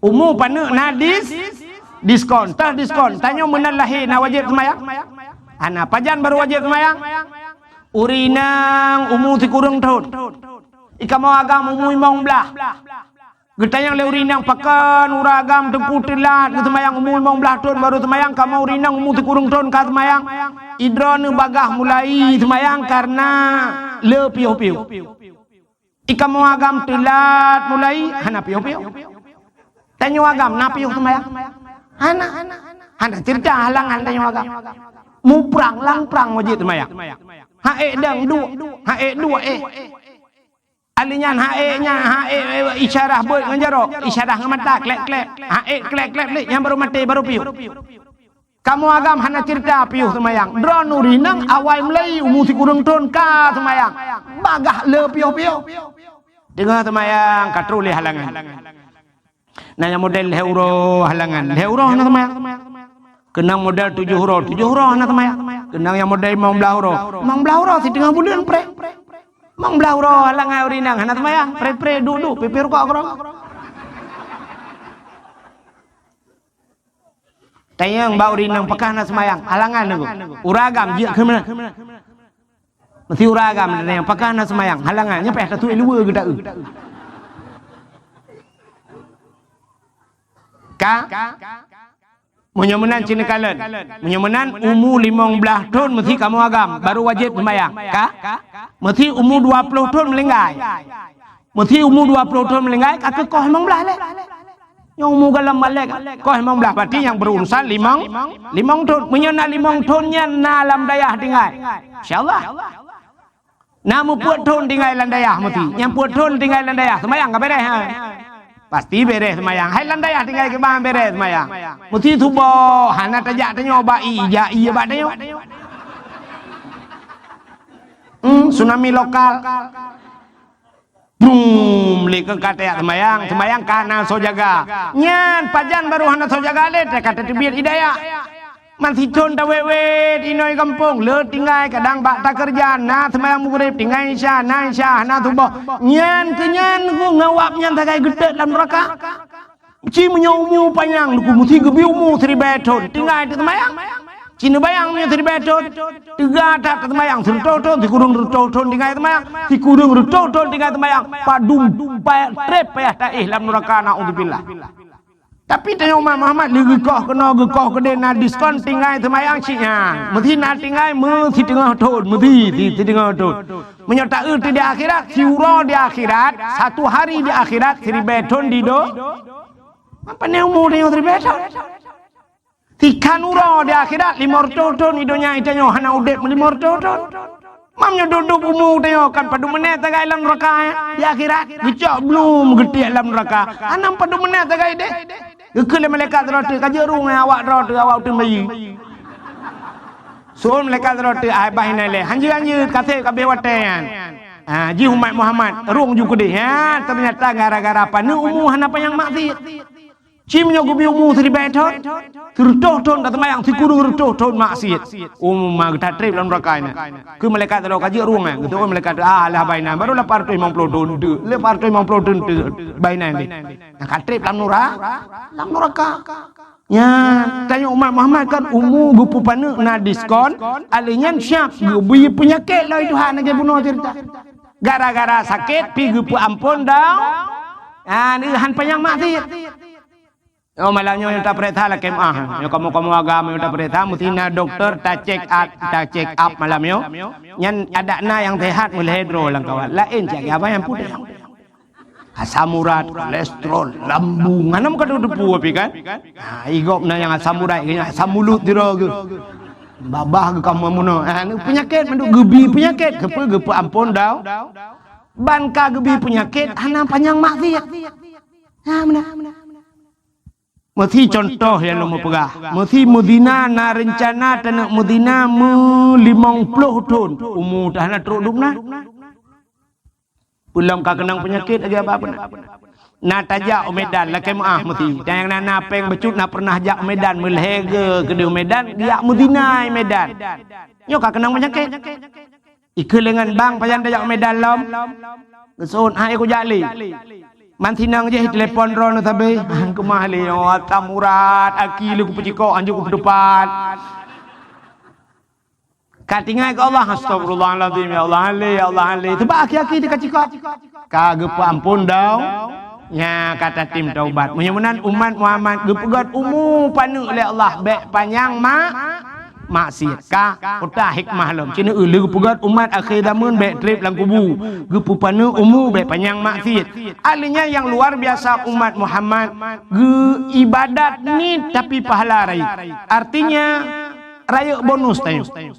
Umu paneuk na dis-, diskon. Teuh diskon. Tanyoe meunan lahé na wajéb seumayang? Hana. Pajan barô wajéb seumayang? Ureuëng inong umu sikureueng thon. Di kamoe agam umu limong blaih. Geutanyong lé ureuëng inong, "Pakon ureuëng agam Teungku teulat geuseumayang, umu limong blaih thon barô seumayang, kamoe ureuëng inong umu sikureueng thon ka seumayang?" Idroeneuh bagaih mulai seumayang kareuna le piôh-piôh. Di kamoe agam teulat mulai, hana piôh-piôh. Tanyoe agam na piôh seumayang? Hana. Hana ceurita halangan tanyoe agam. Muprang, lam prang wajéb seumayang. Ha ék dang duek, ha ék duek ék. Alèh nyan ha ék nyan, ha ék, eh, isyarah beuet ngon jaroe, isyarah ngon mata, klek-klek. Ha ék klek-klek lé, nyan barô maté, barô piôh. Kamoe agam hana ceurita piôh seumayang. Droeneuh ureuëng inong awai mulai umu sikureueng thon ka seumayang. Bagaih le piôh-piôh. Teungoh seumayang ka trôh lé halangan. Na nyang model lhèe uroe halangan. Lhèe uroe hana seumayang. Keunong model tujoh uroe, tujoh uroe hana seumayang. Keunong nyang model limong blaih uroe. Limong blaih uroe siteungoh buleuen preh. Limong blaih uroe halangan ureuëng inong hana seumayang. Preh-preh duek-duek, pipih rukok keudroe. Tanyong bak ureuëng inong pakon hana seumayang, halangan Teungku. Ureuëng agam jeuet keu meunan. Meusti ureuëng agam tanyong pakon hana seumayang, halangan, nyan payah tatuek luweue geuta-eu. Ka? Meunyoe meunan cit neukalon. Meunyoe meunan umu limong blaih thon meusti kamoe agam, barô wajéb seumayang. Ka? Meusti umu dua ploh thon meuninggai. Meusti umu dua ploh thon meuninggai, ka keuh koh limong blaih lé. Nyang umu goh lom balek, koh limong blaih, berarti nyang berurusan limong, limong thon. Meunyoe na limong thon nyan na lam dayah tinggai. Insya Allah. Na meupeuet thon tinggai lam dayah meusti. Nyang peuet thon tinggai lam dayah, seumayang ka beureh, ha. Pasti beres seumayang. Hai lam dayah tinggai kiban beres seumayang. Meusti suboh, hana tajak tanyoe bak ie, jak ie bak tanyoe. Hmm, tsunami lokal. Brum, lé keu ka tajak seumayang, seumayang ka hana soe jaga. Nyan pajan barô hana soe jaga lé, ka tateubiet ie dayah. Man sithon tawét-wét inoe gampông, le tinggai kadang bak takeureuja, na seumayang Maghrib, tinggai Isya, na Isya, hana suboh. Nyan keu nyan ku ngon awak nyan sagai geutet lam neuraka. Ci meunyoe umu panyang, ku meusti geubri umu siribèe thon, tinggai teuseumayang. Ci neubayang meunyoe siribèe thon, teuga that teuseumayang, sireutoh thon, sikureueng reutoh thon tinggai seumayang, sikureueng reutoh thon tinggai seumayang, padum pa-, trép payah taéh lam neuraka, naudzubillah. Tapi tanyoe umat Muhammad lé geukoh keunoe, geukoh keudéh, na diskon tinggai seumayang cit nyan. Meusti na tinggai meusiteungoh thon, meusti si-, siteungoh thon. Meunyoe taeu teuh di akhirat, siuroe di akhirat, satu hari di akhirat, siribèe thon di do-, Apa ni umu tanyoe siribèe thon? Sikhan uroe di akhirat, limong reutôh thon di donya tanyoe hana udép limong reutôh thon. Mam nyoe duduk umu tanyoe kan padum menèt sagai lam neuraka, eh, di akhirat. Geucok blum geutiek lam neuraka. Hana padum menèt sagai deh. Geukheun lé malaikat droe teuh, ka jeuet rueng, eh, awak droe teuh, awak uteuen bayeue. Sôn malaikat droe teuh, "Ai, bah inan lé. Hanjeuet-hanjeuet, ka sép ka abéh watèe nyan." Ha, jih umat Muhammad, rueng ju keudéh. Ha, teunyata gara-gara paneuk umu hana panyang maksiet. Ci meunyoe geubri umu siribèe thon, sireutoh thon ka seumayang, sikureueng reutoh thon maksiet. Umu ma geutatrép lam neuraka nyan. Keu malaikat teuh ka jeuet rueng nyan, geuteu'oh malaikat teuh, "Ah, lah bah inan, baru lapan reutôh limong ploh thon teuh, lapan reutôh limong ploh thon teuh bah inan deh." Nah, ka trép lam nura-, lam neuraka. Nyan, tanyoe umat Muhammad kan umu geupeupaneuk na diskon, alèh nyan siap geubri peunyakét lom Tuhan lagèe bunoe ceurita. Gara-gara sakét pi geupeuamphon dong, nyan han panyang maksiet. Oh, malam nyoe nyang tapeuriksa lakèe meu'ah. Nyoe kamoe-kamoe agam nyang tapeuriksa, meusti na dokto ta-check up, ta-check up malam nyoe. Nyan adak na nyang sehat meulhèe droe lam kawan. Laén cit, abang nyang putih. Asam urat, kolesterol, lambung. Hana meukateupeu pih kan? Ha, i gob na nyang asam urat, nyang asam mulut sidroe geuh. Babah geuh ka meunoe. Ha, ni peunyakét, mandum geubri peunyakét. Keupeue geupeuamphon dong? Ban ka geubri peunyakét, hana panyang maksiet. Ha, meunan. Meusi contoh nyang lôn peugah. Meusi meuzina na reuncana taneuk meuzina meu limong ploh thon. Umu teuh hana trok dum na. Peulom ka keunong peunyakét lagèe abah peunan. Na tajak u Medan, lakèe meu'ah meusi. Dan nyang na, na péng bacut na pernah jak u Medan, meulhèe geuh keudéh u Medan, geujak meuzina i Medan. Nyoe ka keunong peunyakét. Ikheun lé ngon bang, "Pajan tajak u Medan lom?" Geuseuôt, "Hai, kujak lé." Man sinong jih telepon droeneuh sabe. "Keumah lé, oh, asam urat, aki lé kupeucikok, hanjeuet kupeuteupat." Ka tinggai keu Allah, "Astagfirullahalazim, ya Allah, han lé, ya Allah, han lé." Teubak aki-aki teuka cikok. Ka geupeuamphon dong. Nya ka tatem taubat. Meunyoe meunan umat Muhammad geupeugöt umu paneuk lé Allah, bèk panyang ma-, maksiet. Ka, peue hikmah lom. Ci neueu lé geupeugöt umat akhé zameun bèk trép lam kubu. Geupeupaneuk umu bèk panyang maksiet. Ahli nyan nyang luar biasa umat Muhammad geuibadat niet tapi pahala rayeuk. Artinya, rayeuk bonus tanyoe.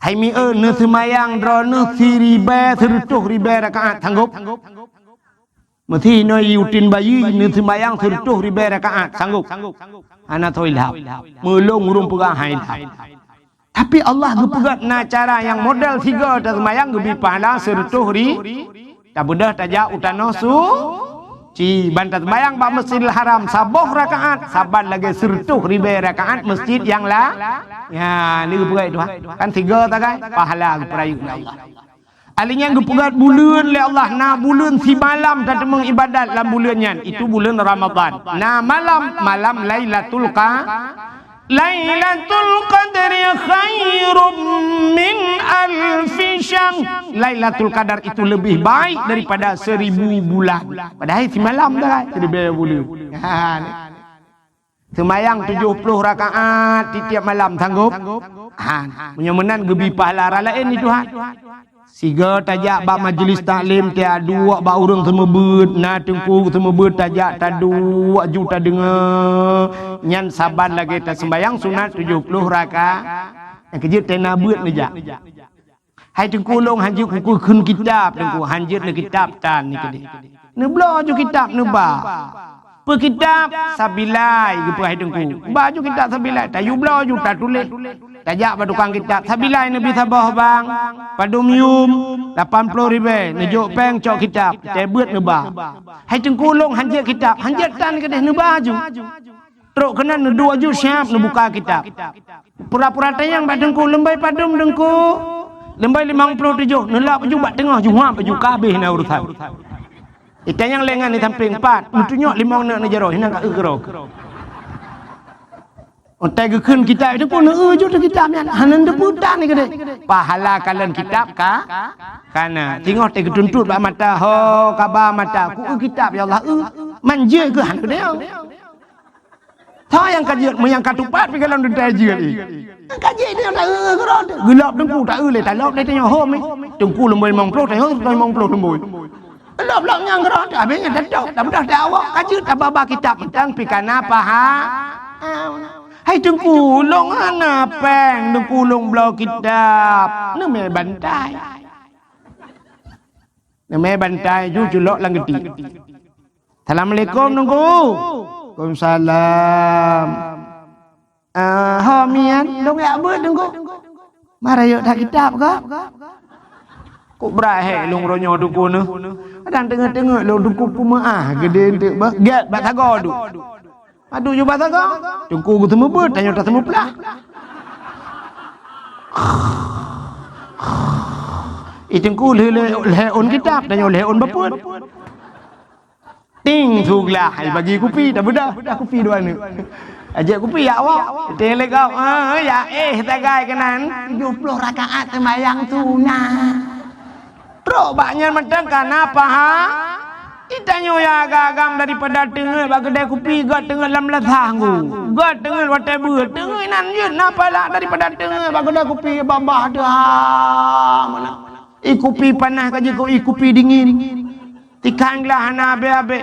Hai mieu neuseumayang droeneuh siribèe sireutoh ribèe rakaat, sanggop? Meusi inoe i uteuen bayeue neuseumayang sireutoh ribèe rakaat, sanggop? Hana soe ilham. Meulôn ureueng peugah hai ilham. Tapi Allah geupeugöt na cara nyang model sigoe taseumayang geubri pahala sireutoh ri-, Tabeudôh tajak u tanoh suci, ban taseumayang bak Masjidil Haram saboh rakaat, saban lagèe sireutoh ribèe rakaat masjid nyang la-, nya, ni geupeugah Tuhan. Kan sigoe sagai, pahala geupeurayeuk lé Allah. Ahli nyan geupeugah buleuen lé Allah, na buleuen simalam tateumeung ibadat lam buleuen nyan, itu buleuen Ramadhan. Na malam, malam Lailatul Qa-, Lailatul Qadri khairum min alfi syahr. Lailatul Qadar itu lebih baik daripada seribu bulan. Padahai simalam dah kan, seribu bulan. Ha, ni. Seumayang tujuh puluh rakaat tiep-tiep malam, sanggup? Ha, meunyoe meunan geubri pahala raya laén di Tuhan. Sigoe tajak bak majlis taklim, taduek bak ureueng seumeubeuet, na teungku seumeubeuet tajak taduek ju tadeungoe. Nyan saban lagèe taseumayang sunat tujoh ploh raka-, nyang keujeuet tena beuet neujak. Hai teungku, lôn hanjeuet kukheun kitab, teungku, hanjeuet neukitab tan ni keudeh. Neubloe ju kitab neuba. Peu kitab? Sabilai, geupeu hai Teungku. Ba ju kitab Sabilai, tayue bloe ju tatuléh. Tajak bak tukang kitab, Sabilai neubi saboh bang, padum yum, lapan ploh ribèe, neujok péng cok kitab, teuh beuet neuba. Hai Teungku, lôn hanjeuet kitab, hanjeuet tan keudéh, neuba ju. Trok keunan neudua ju siab neubuka kitab. Pura-pura tanyong bak Teungku, "Leumbai padum Teungku?" "Leumbai limong ploh tujoh." Neulap ju bak teungoh, ju huab ju, ka habéh na urusan. Itanyong lé nyan di sampéng, "Pat?" Neutunyok limong neuk neujaroe, hinan ka eu keudroe. Otai geukheun kitab, Teungku, neueu ju teuh kitab nyan, hana neuteupeue tan keudéh. Pahala kalon kitab ka, kana. Singoh teuh geutuntot bak mata, ho, kaba mata, ku eu kitab, ya Allah, eu. Man jeuet keu hana keudéh. Tho nyang ka jeuet, meunyo nyang ka tupat pih kalon deutai jeuet, eh. Nyang ka jeuet nyoe ta eu keudroe. Geulop Teungku, ta eu lé, talop lé tanyoe hom, eh. Teungku leumbai limong ploh, tanyoe limong ploh leumbai. Lop-lop nyang keudroe, habéh nyan tatôp, tamudah ta awak, ka jeuet tababa kitab mantong pih kana paha. Hai Teungku, lôn hana péng, Teungku lôn bloe kitab. Neumè bantai. Neumè bantai ju culok lam geuti. "Assalamualaikum, Teungku." "Waalaikumsalam." "Ah, ho mian, lôn jak beuet, Teungku." "Ma rayeuk that kitab kah?" "Kok brat hék lôn uroe nyoe, Teungku, neuh. Kadang teungeut-teungeut lôn, Teungku, peumeu'ah geudeh eunteuk beuh." Gèt bak sagoe duek. Padub ju bak sagoe, Teungku geuseumeubeuet, tanyoe taseumeuplah. Ih, Teungku lheueh, lheueh, lheueh ôn kitab, tanyoe lheueh ôn bapeuet. Ting, su glah, ai bagi kupi, tabeudôh, dah kupi dua neuk. Ajak kupi jak woe. Ting lé gob, ah, jak éh sagai keunan. Tujoh ploh rakaat seumayang sunat. Trok bak nyan mantong kana paha. Itanyoe ya agam-agam daripada teungeut bak keudè kupi, göt teungeut lam lasah nggu. Göt teungeut watèe beuet, teungeut inan jeuet na pahala daripada teungeut bak keudè kupi babah teuh ha meunan. Ih kupi panas ka jikheun ih kupi dingin. Tikang glah hana abéh-abéh.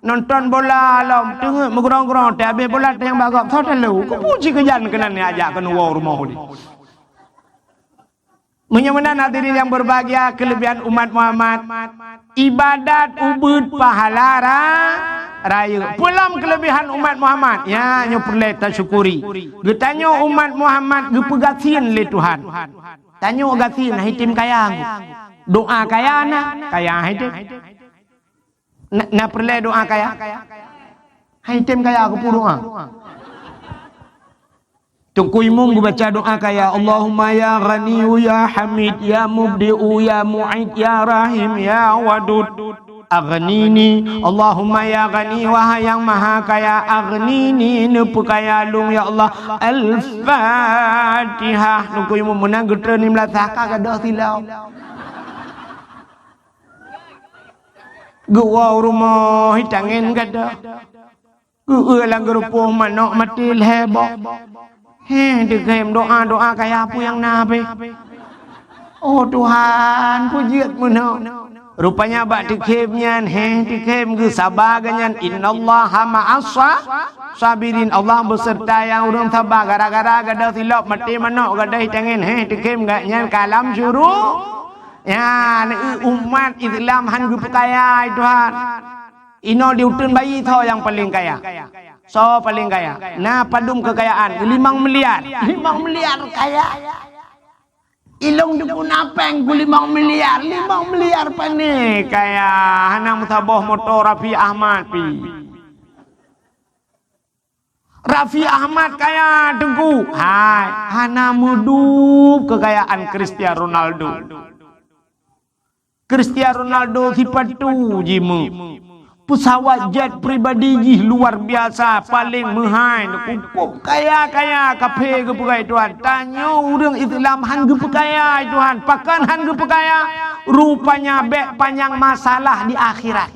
Nonton bola lom, teungeut meugrong-grong, teuh abéh bola teuh nyang bak gob, soe talo. Keupeue cit keujan keunan ajak keunoe woe rumoh udép. Meunyoe meunan hadirin yang berbahagia, kelebihan umat Muhammad, ibadat ubeuet pahala ra-, rayeuk. Peue lom kelebihan umat Muhammad? Ya, nyoe peureulèe tasyukuri. Geutanyoe umat Muhammad geupeugasien lé Tuhan. Tanyoe gasien, han item kaya. Doa kaya na, kaya han item. Na, na peureulèe doa kaya? Han item kaya keupeue doa? Teungku Imum geubaca doa kaya, "Allahumma ya Ghaniyyu ya Hamid ya Mubdi'u ya Mu'id ya Rahim ya Wadud, aghnini." Allahumma ya Ghani, wahai nyang maha kaya, aghnini, neupeukaya lôn ya Allah. Al-Fatihah. Teungku Imum meunan geutreun lim lasah ka gadôh silop. Geuwoe u rumoh, hi tangen gadôh. Geueu lam geurupoh manok maté lhèe boh. Heh, teukhém doa-doa kaya peue nyang na beh. Oh Tuhan, peue jeuet meunoe. Rupanya bak teukhém nyan, heh, teukhém geusaba geuh nyan, "Innallaha ma'as sa-, sabirin." Allah beuseurta nyang ureueng saba. Gara-gara gadôh silop maté manok gadôh hi tangen, heh, teukhém geuh nyan ka lam syuru-, Nyan, umat Islam han geupeukaya, hai Tuhan. Inoe di uteuen bayi soe nyang paleng kaya? Soe paleng kaya? Na padum keukayaan? Limong miliar. Limong miliar kaya. Ilôn dukun apeng ku limong miliar. Limong miliar pane kaya? Hana meusaboh moto Raffi Ahmad pi. Raffi Ahmad kaya, Teungku. Hai, hana meudub keukayaan Cristiano Ronaldo. Cristiano Ronaldo sipatu jimeu. Peusawat jet pribadi jih luar biasa, paleng meuhai, cukup kaya-kaya, kaphé geupeugah Tuhan. Tanyoe ureueng Islam han geupeukaya, Tuhan. Pakon han geupeukaya? Rupanya bèk panyang masalah di akhirat.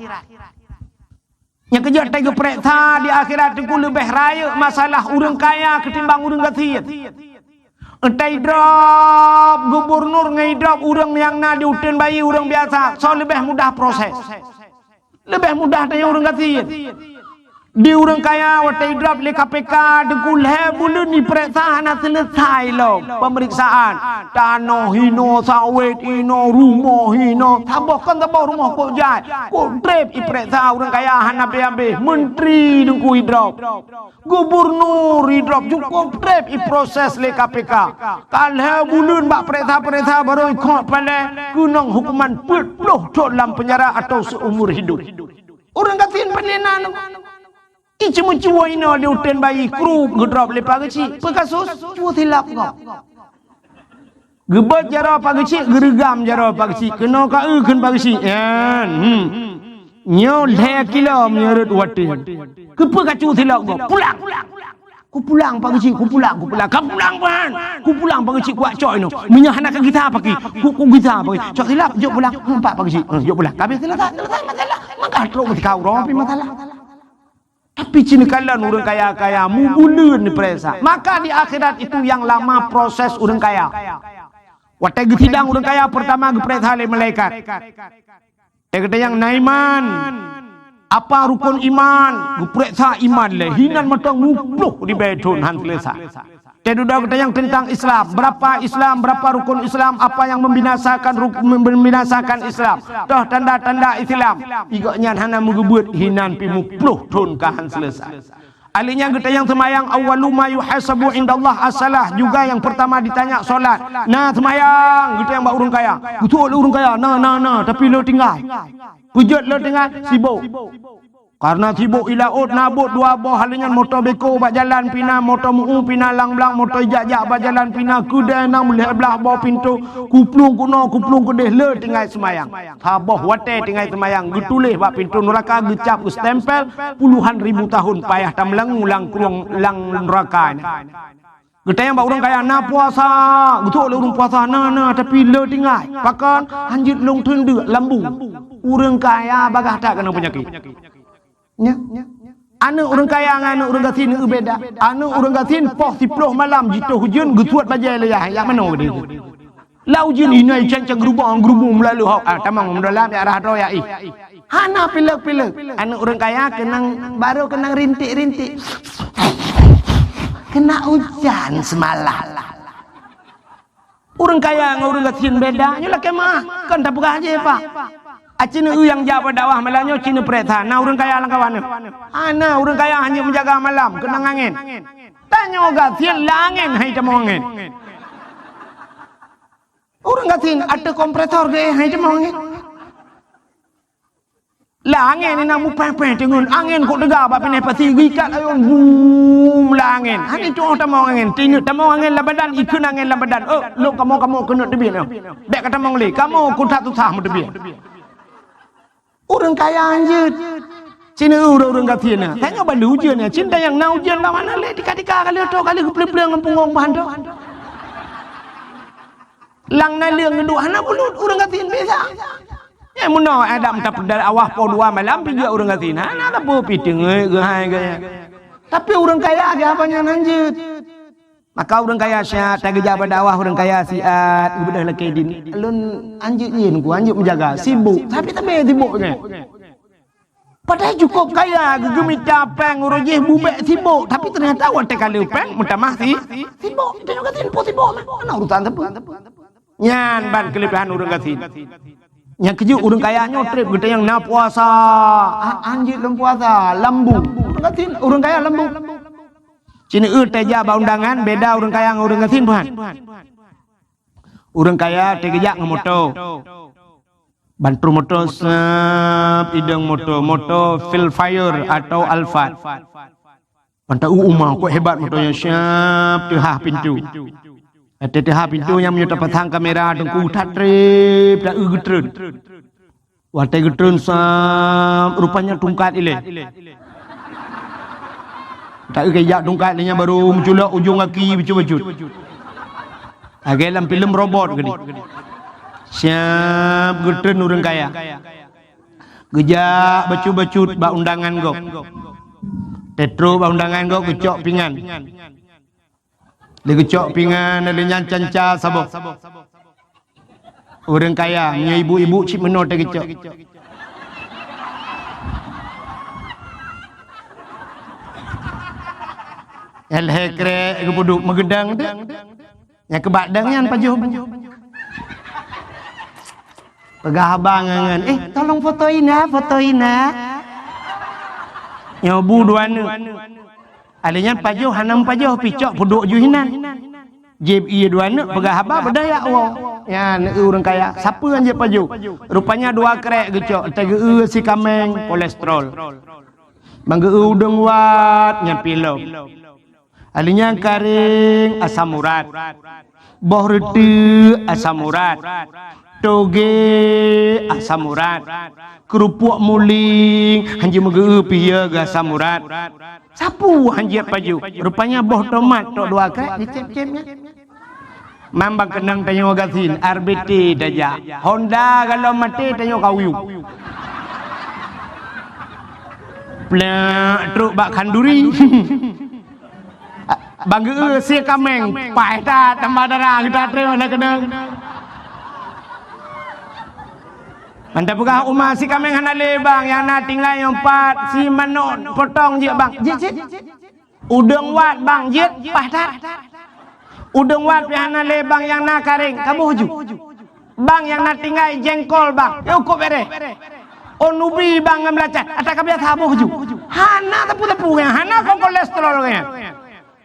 Nyang keujeuet tai geupareksa di akhirat Teungku leubeh rayeuk masalah ureueng kaya keutimbang ureueng gasien. Entai drob gubunur ngon drob ureueng nyang na di uteuen bayi ureueng biasa, soe leubeh mudah proses? Leubeh mudah tanyoe ureueng gasien. Di ureuëng kaya watée idrop lé K P K, Teungku, lhée buleuen ipeuriksa hana seuleusai lom peumeriksaan. Tanoh hinoe, sawét hinoe, rumoh hinoe, saboh kon saboh rumoh kok jai. Kok treb ipeuriksa ureuëng kaya hana habéh-habéh. Menteri Teungku idrop. Gubernur idrop, cukôp treb iproses lé K P K. Ka lhée buleuen bak peuriksa-peuriksa barô ikhot palée keunong hukuman peuet ploh thon lam peunjara atau seumur hidup. Ureuëng gasien pane na, iceumeucue inoe di uteuen bayi, krup geudrop lé Pak Geuchik. Peue kasus? Cue silap gob. Geubeuet jaroe Pak Geuchik, geureugam jaroe Pak Geuchik, keunoe ka eu kheun Pak Geuchik. Nyan, hmm. Nyoe lhée kilo meunyoe rot watée. Keupeue kacue silap gob? Pulang! Kupulang Pak Geuchik, kupulang, kupulang. Ka pulang ban! Kupulang Pak Geuchik, kuwak cok inoe. Meunyoe hana kagisa paki, ku, kugisa paki. Cok silap, jok pulang. Empat Pak Geuchik. Eh, jok pulang. Ka habéh seuleusai, seuleusai masalah. Maka trok meutika uroe pih masalah. Tapi cit neukalon ureuëng kaya-kaya, mubuleuen neupeuriksa. Maka di akhirat itu yang lama proses ureuëng kaya. Watée geusidang ureuëng kaya, peurtama geupeuriksa lé malaikat. Teukeutanyong na iman. Apa rukon iman? Geupeuriksa iman lé. Hinan mantong muploh ribée thon han seuleusai. Teududoe geutanyong teuntang Islam. Berapa Islam? Berapa rukon Islam? Apa yang membinasakan ruk-, membinasakan Islam? Toh tanda-tanda Islam? Igok nyan hana meugeubeuet, hinan pih muploh thon ka han seuleusai. Ahli nyan geutanyong seumayang, awwalu ma yuhasabu indallah as-salah, juga yang pertama ditanya solat. Na seumayang, geutanyong bak ureuëng kaya. Geutuok lé ureuëng kaya, na, na, na, tapi le tinggai. Peue jeuet le tinggai? Sibok. Karena sibok i laôt na bot dua boh, ahli nyan moto beko bak jalan pih na, moto meu pih na, lang-lang moto ijak-jak bak jalan pih na, keudée na meulhée blaih boh pintoe, kuplueng keunoe, kuplueng keudeh, le tinggai seumayang. Saboh watée tinggai seumayang, geutuléh bak pintoe nuraka, geucap, geustempel, puluhan ribu tahun payah tameulangue lam krueng lam nuraka nyan. Geutanyong bak ureuëng kaya, na puasa? Geutuok lé ureuëng puasa, na, na, tapi le tinggai. Pakon? Hanjeuet lôn teundeuk lambung. Ureuëng kaya bagaih that keunong peunyakét. Nya. Aneuëk ureuëng kaya ngon aneuëk ureuëng gasien beda. Aneuëk ureuëng gasien poh siploh malam jitoh ujeuen geusuet bajée lé yah, jak manoe geude. Lam ujeuen inoe cang-cang geurubong, geurubong meulalu hok. Ah, tamong meudalam jak rhah droe jak ih. Hana pilek-pilek. Aneuëk ureuëng kaya keunong, baru keunong rintik-rintik. Kena ujan semalam. Ureuëng kaya ngon ureuëng gasien beda, nyoe lakée meuah, kon tapeugah jih, Pak. Aci neu nyang jak bak dakwah malam nyoe ci neupeuriksa, na ureuëng kaya lam kawan nyoe? Hana, ureuëng kaya hana meujaga malam, keunong angén. Tanyoe gasien lam angén, hai tamong angén. Ureuëng gasien ateueh kompresor geuéh, hai tamong angén. Lam angén inan mupéh-péh teungeut, angén kok teuga bak binéh pasi geuikat ayôn, bum, lam angén. Hana tuoh tamong angén, tineuk tamong angén lam badan, ikheun angén lam badan. Oh, lôn kamoe-kamoe keuneuk teubiet nyoe. Bék ka tamong lé, kamoe keu that susah meuteubiet. Ureuëng kaya hanjeuet. Ci neu ureuëng-ureuëng gasien na. Tanyoe ban lé ujeuen nyan, ci tanyong na ujeuen lam mana lé, tika-tika ka lheueh toh, ka lheueh geupleueng-pleueng ngon punggong bahan toh. Lam naleueng geuduek hana bulut, ureuëng gasien biasa. Eh, meunoe Adam tapeudar awah poh dua malam pih jeuet ureuëng gasien. Hana sapeue pih teungeut geuhai gaya. Tapi ureuëng kaya geuh apa nyan hanjeuet. Maka ureuëng kaya siat, tageujak bak dakwah ureuëng kaya siat, geubeudôh lakée dini. Lôn hanjeuet jih, ku hanjeuet meujaga, sibok. Tapi tabé sibok nyan. Padahai cukôp kaya, geugeumita péng uroe jih bubek sibok, tapi teunyata watée ka lheueh péng meutamah si, sibok. Tanyoe gasien po sibok mah, hana urusan sapeue. Nyan ban keuleubehan ureuëng gasien. Nyang keujeuet ureuëng kaya nyoe treb geutanyong na puasa. Ah, hanjeuet lom puasa, lambung. Ureuëng gasien, ureuëng kaya lambung. Ci neu eu tajak bak undangan, beda ureuëng kaya ngon ureuëng gasien, bukan? Ureuëng kaya teugeujak ngon moto. Ban troh moto sab idong moto, moto Vellfire atau Alphard. Ban ta-u uma, kok hebat moto nyan, siap teuhah pintoe. Watée teuhah pintoe nyan meunyoe tapasang kamera teungku that treb, ta-eu geutreun. Watée geutreun sab, rupanya tungkat ilée. Ta-eu keu jak tungkat ilée nyan baru meuculok ujong gaki bacut-bacut. Lagée lam filem robot geude. Siap geutreun ureuëng kaya. Geujak bacut-bacut bak undangan gob. Teutrok bak undangan gob geucok pingan. Lé geucok pingan, lé nyan canca saboh. Ureuëng kaya, meunyoe ibu-ibu cit meunoe teuh geucok. Nyang lhèe krek geupeuduek meugeudang teuh. Nyang keubak dang nyan pajoh bu. Peugah haba ngon, "Eh, tolong foto Ina, foto Ina." Nyoe bu dua neuk. Alèh nyan pajoh hana meupajoh, pih cok peuduek ju hinan. Jieb ie dua neuk peugah haba beudôh jak woe. Nyan eu ureueng kaya, sapeue nyang jieb pajoh. Rupanya dua krek geucok, teugeue si kaméng, kolesterol. Ban geu-eu udeueng wat nyan pih lom. Alèh nyan karéng asam urat. Boh reuteuek asam urat. Togé asam urat. Keurupuk muling hanjeuet meugeu-eu pih ya geu asam urat. Sapeue hanjeuet pajoh. Rupanya boh tomat tok dua krek dicép-cép nyan. Mambang keunong tanyoe gasien, R B T tajak. Honda galom maté tanyoe kauyup. Plak trok bak khanduri. Ban geu-eu si kaméng, paih that tambah darah geutanyoe na keunong. Mantong peugah uma si kaméng hana lé bang, nyang na tinggai nyoe pat, si manok potong jeuet bang. Jeuet cit. Udeueng wat bang jeuet paih that. Udeueng wat pih hana lé bang nyang na karéng, kaboh ju. Bang nyang na tinggai jengkol bang, yôh kok bereh. Oh nubi bang ngon beulacat, ata ka biasa boh ju. Hana teupeu-teupeu nyan, hana kon kolesterol nyan.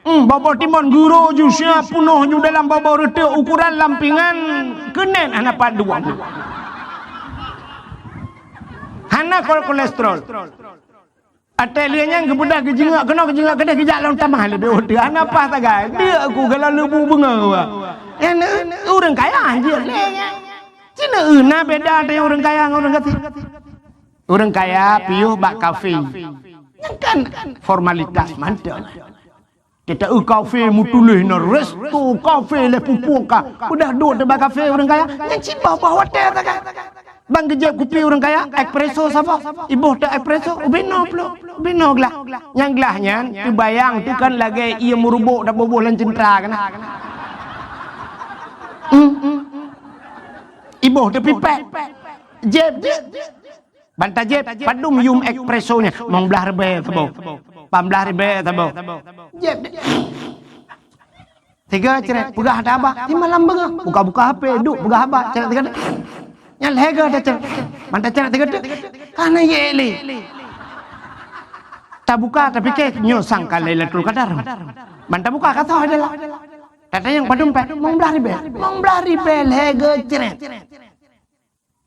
Hmm, boboh timon guro ju siap punoh ju dalam boboh reuteuek ukuran lampingan keunen hana pat dua. Hana kon kolesterol. Até lheueh nyan geubeudôh geujeungok keunoe geujeungok keudéh geujak lom tamah leubeh uteue hana paih sagai. Deuk ku galak leubu beungoh wa. Nyan ureueng kaya jeuet lé nyan. Cina eu na beda antara ureueng kaya ngon ureueng gasien. Ureueng kaya piôh bak kafe. Nyan kan formalitas mantong. Kita eu kafe meutuléh na resto kafe lé pupuka. Udah duek teuba kafe ureueng kaya, nyan cit boh-boh watèe sagai. Bang geujép kupi ureueng kaya, espresso saboh. Iboh teuh espresso, ubé noe pluek, ubé noe glah. Nyang glah nyan teubayang teuh kan lagèe ié meurubok taboboh lam ceuntra kana. Hmm. Iboh teuh pipet. Jép, jép. Ban tajép, padum yum espresso nyan, mong blaih ribèe saboh. Pam blaih ribèe saboh. Jép. Tiga cret, peugah haba. Di malam beungoh, buka-buka H P, duek peugah haba, cret tiga. Nyan lhèe geuh tacret. Ban tacret tiga, kana yek lé. Tabuka, tapike, nyoe sangka Lailatul Qadar. Ban tabuka, ka soe adalah. Tatanyong padum pèng, mong blaih ribèe. Mong blaih ribèe lhèe geuh cret.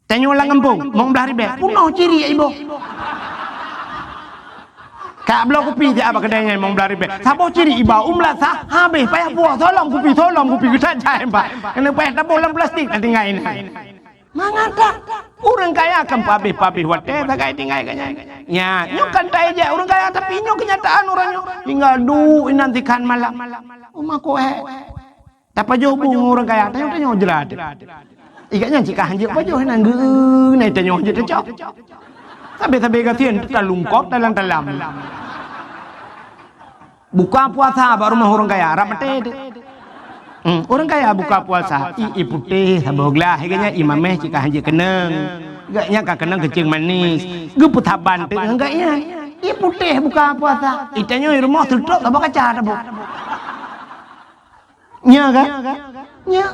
Tanyoe lam gampông, mong blaih ribèe, punoh ciri iboh. Ka bloe kupi siat bak keudè nyan mong blaih ribèe. Saboh ciri iba, umlat sah, habéh payah puwoe, solom kupi, solom kupi, geutat jai empat. Keuneuk payah taboh lam plastik, na tinggai inan. Mangat that, ureueng kaya kan pabéh-pabéh watèe sagai tinggai geuh nyan. Nya, nyoe kan taijak ureueng kaya, tapi nyoe keunyataan ureueng nyoe. Tinggai duek inan sikhan malam. Uma koe. Tapajoh bu ngon ureueng kaya, tanyoe-tanyoe jrat. Ikat nyan cit ka hanjeuet pajoh nan geu nai tanyoe hanjeuet tacok. Sabe-sabe gasien talungkop talam-talam. Buka puasa bak rumoh ureueng kaya, rab maté teuh. Hmm, ureueng kaya buka puasa, i, i putéh saboh glah, ikat nyan i mamèh cit ka hanjeuet keunong. Ikat nyan ka keunong keuceung manis. Geupeusaban teuh ngon ikat nyan. I putéh buka puasa. I tanyoe i rumoh teutrok saboh kaca taboh. Nya kan? Nya.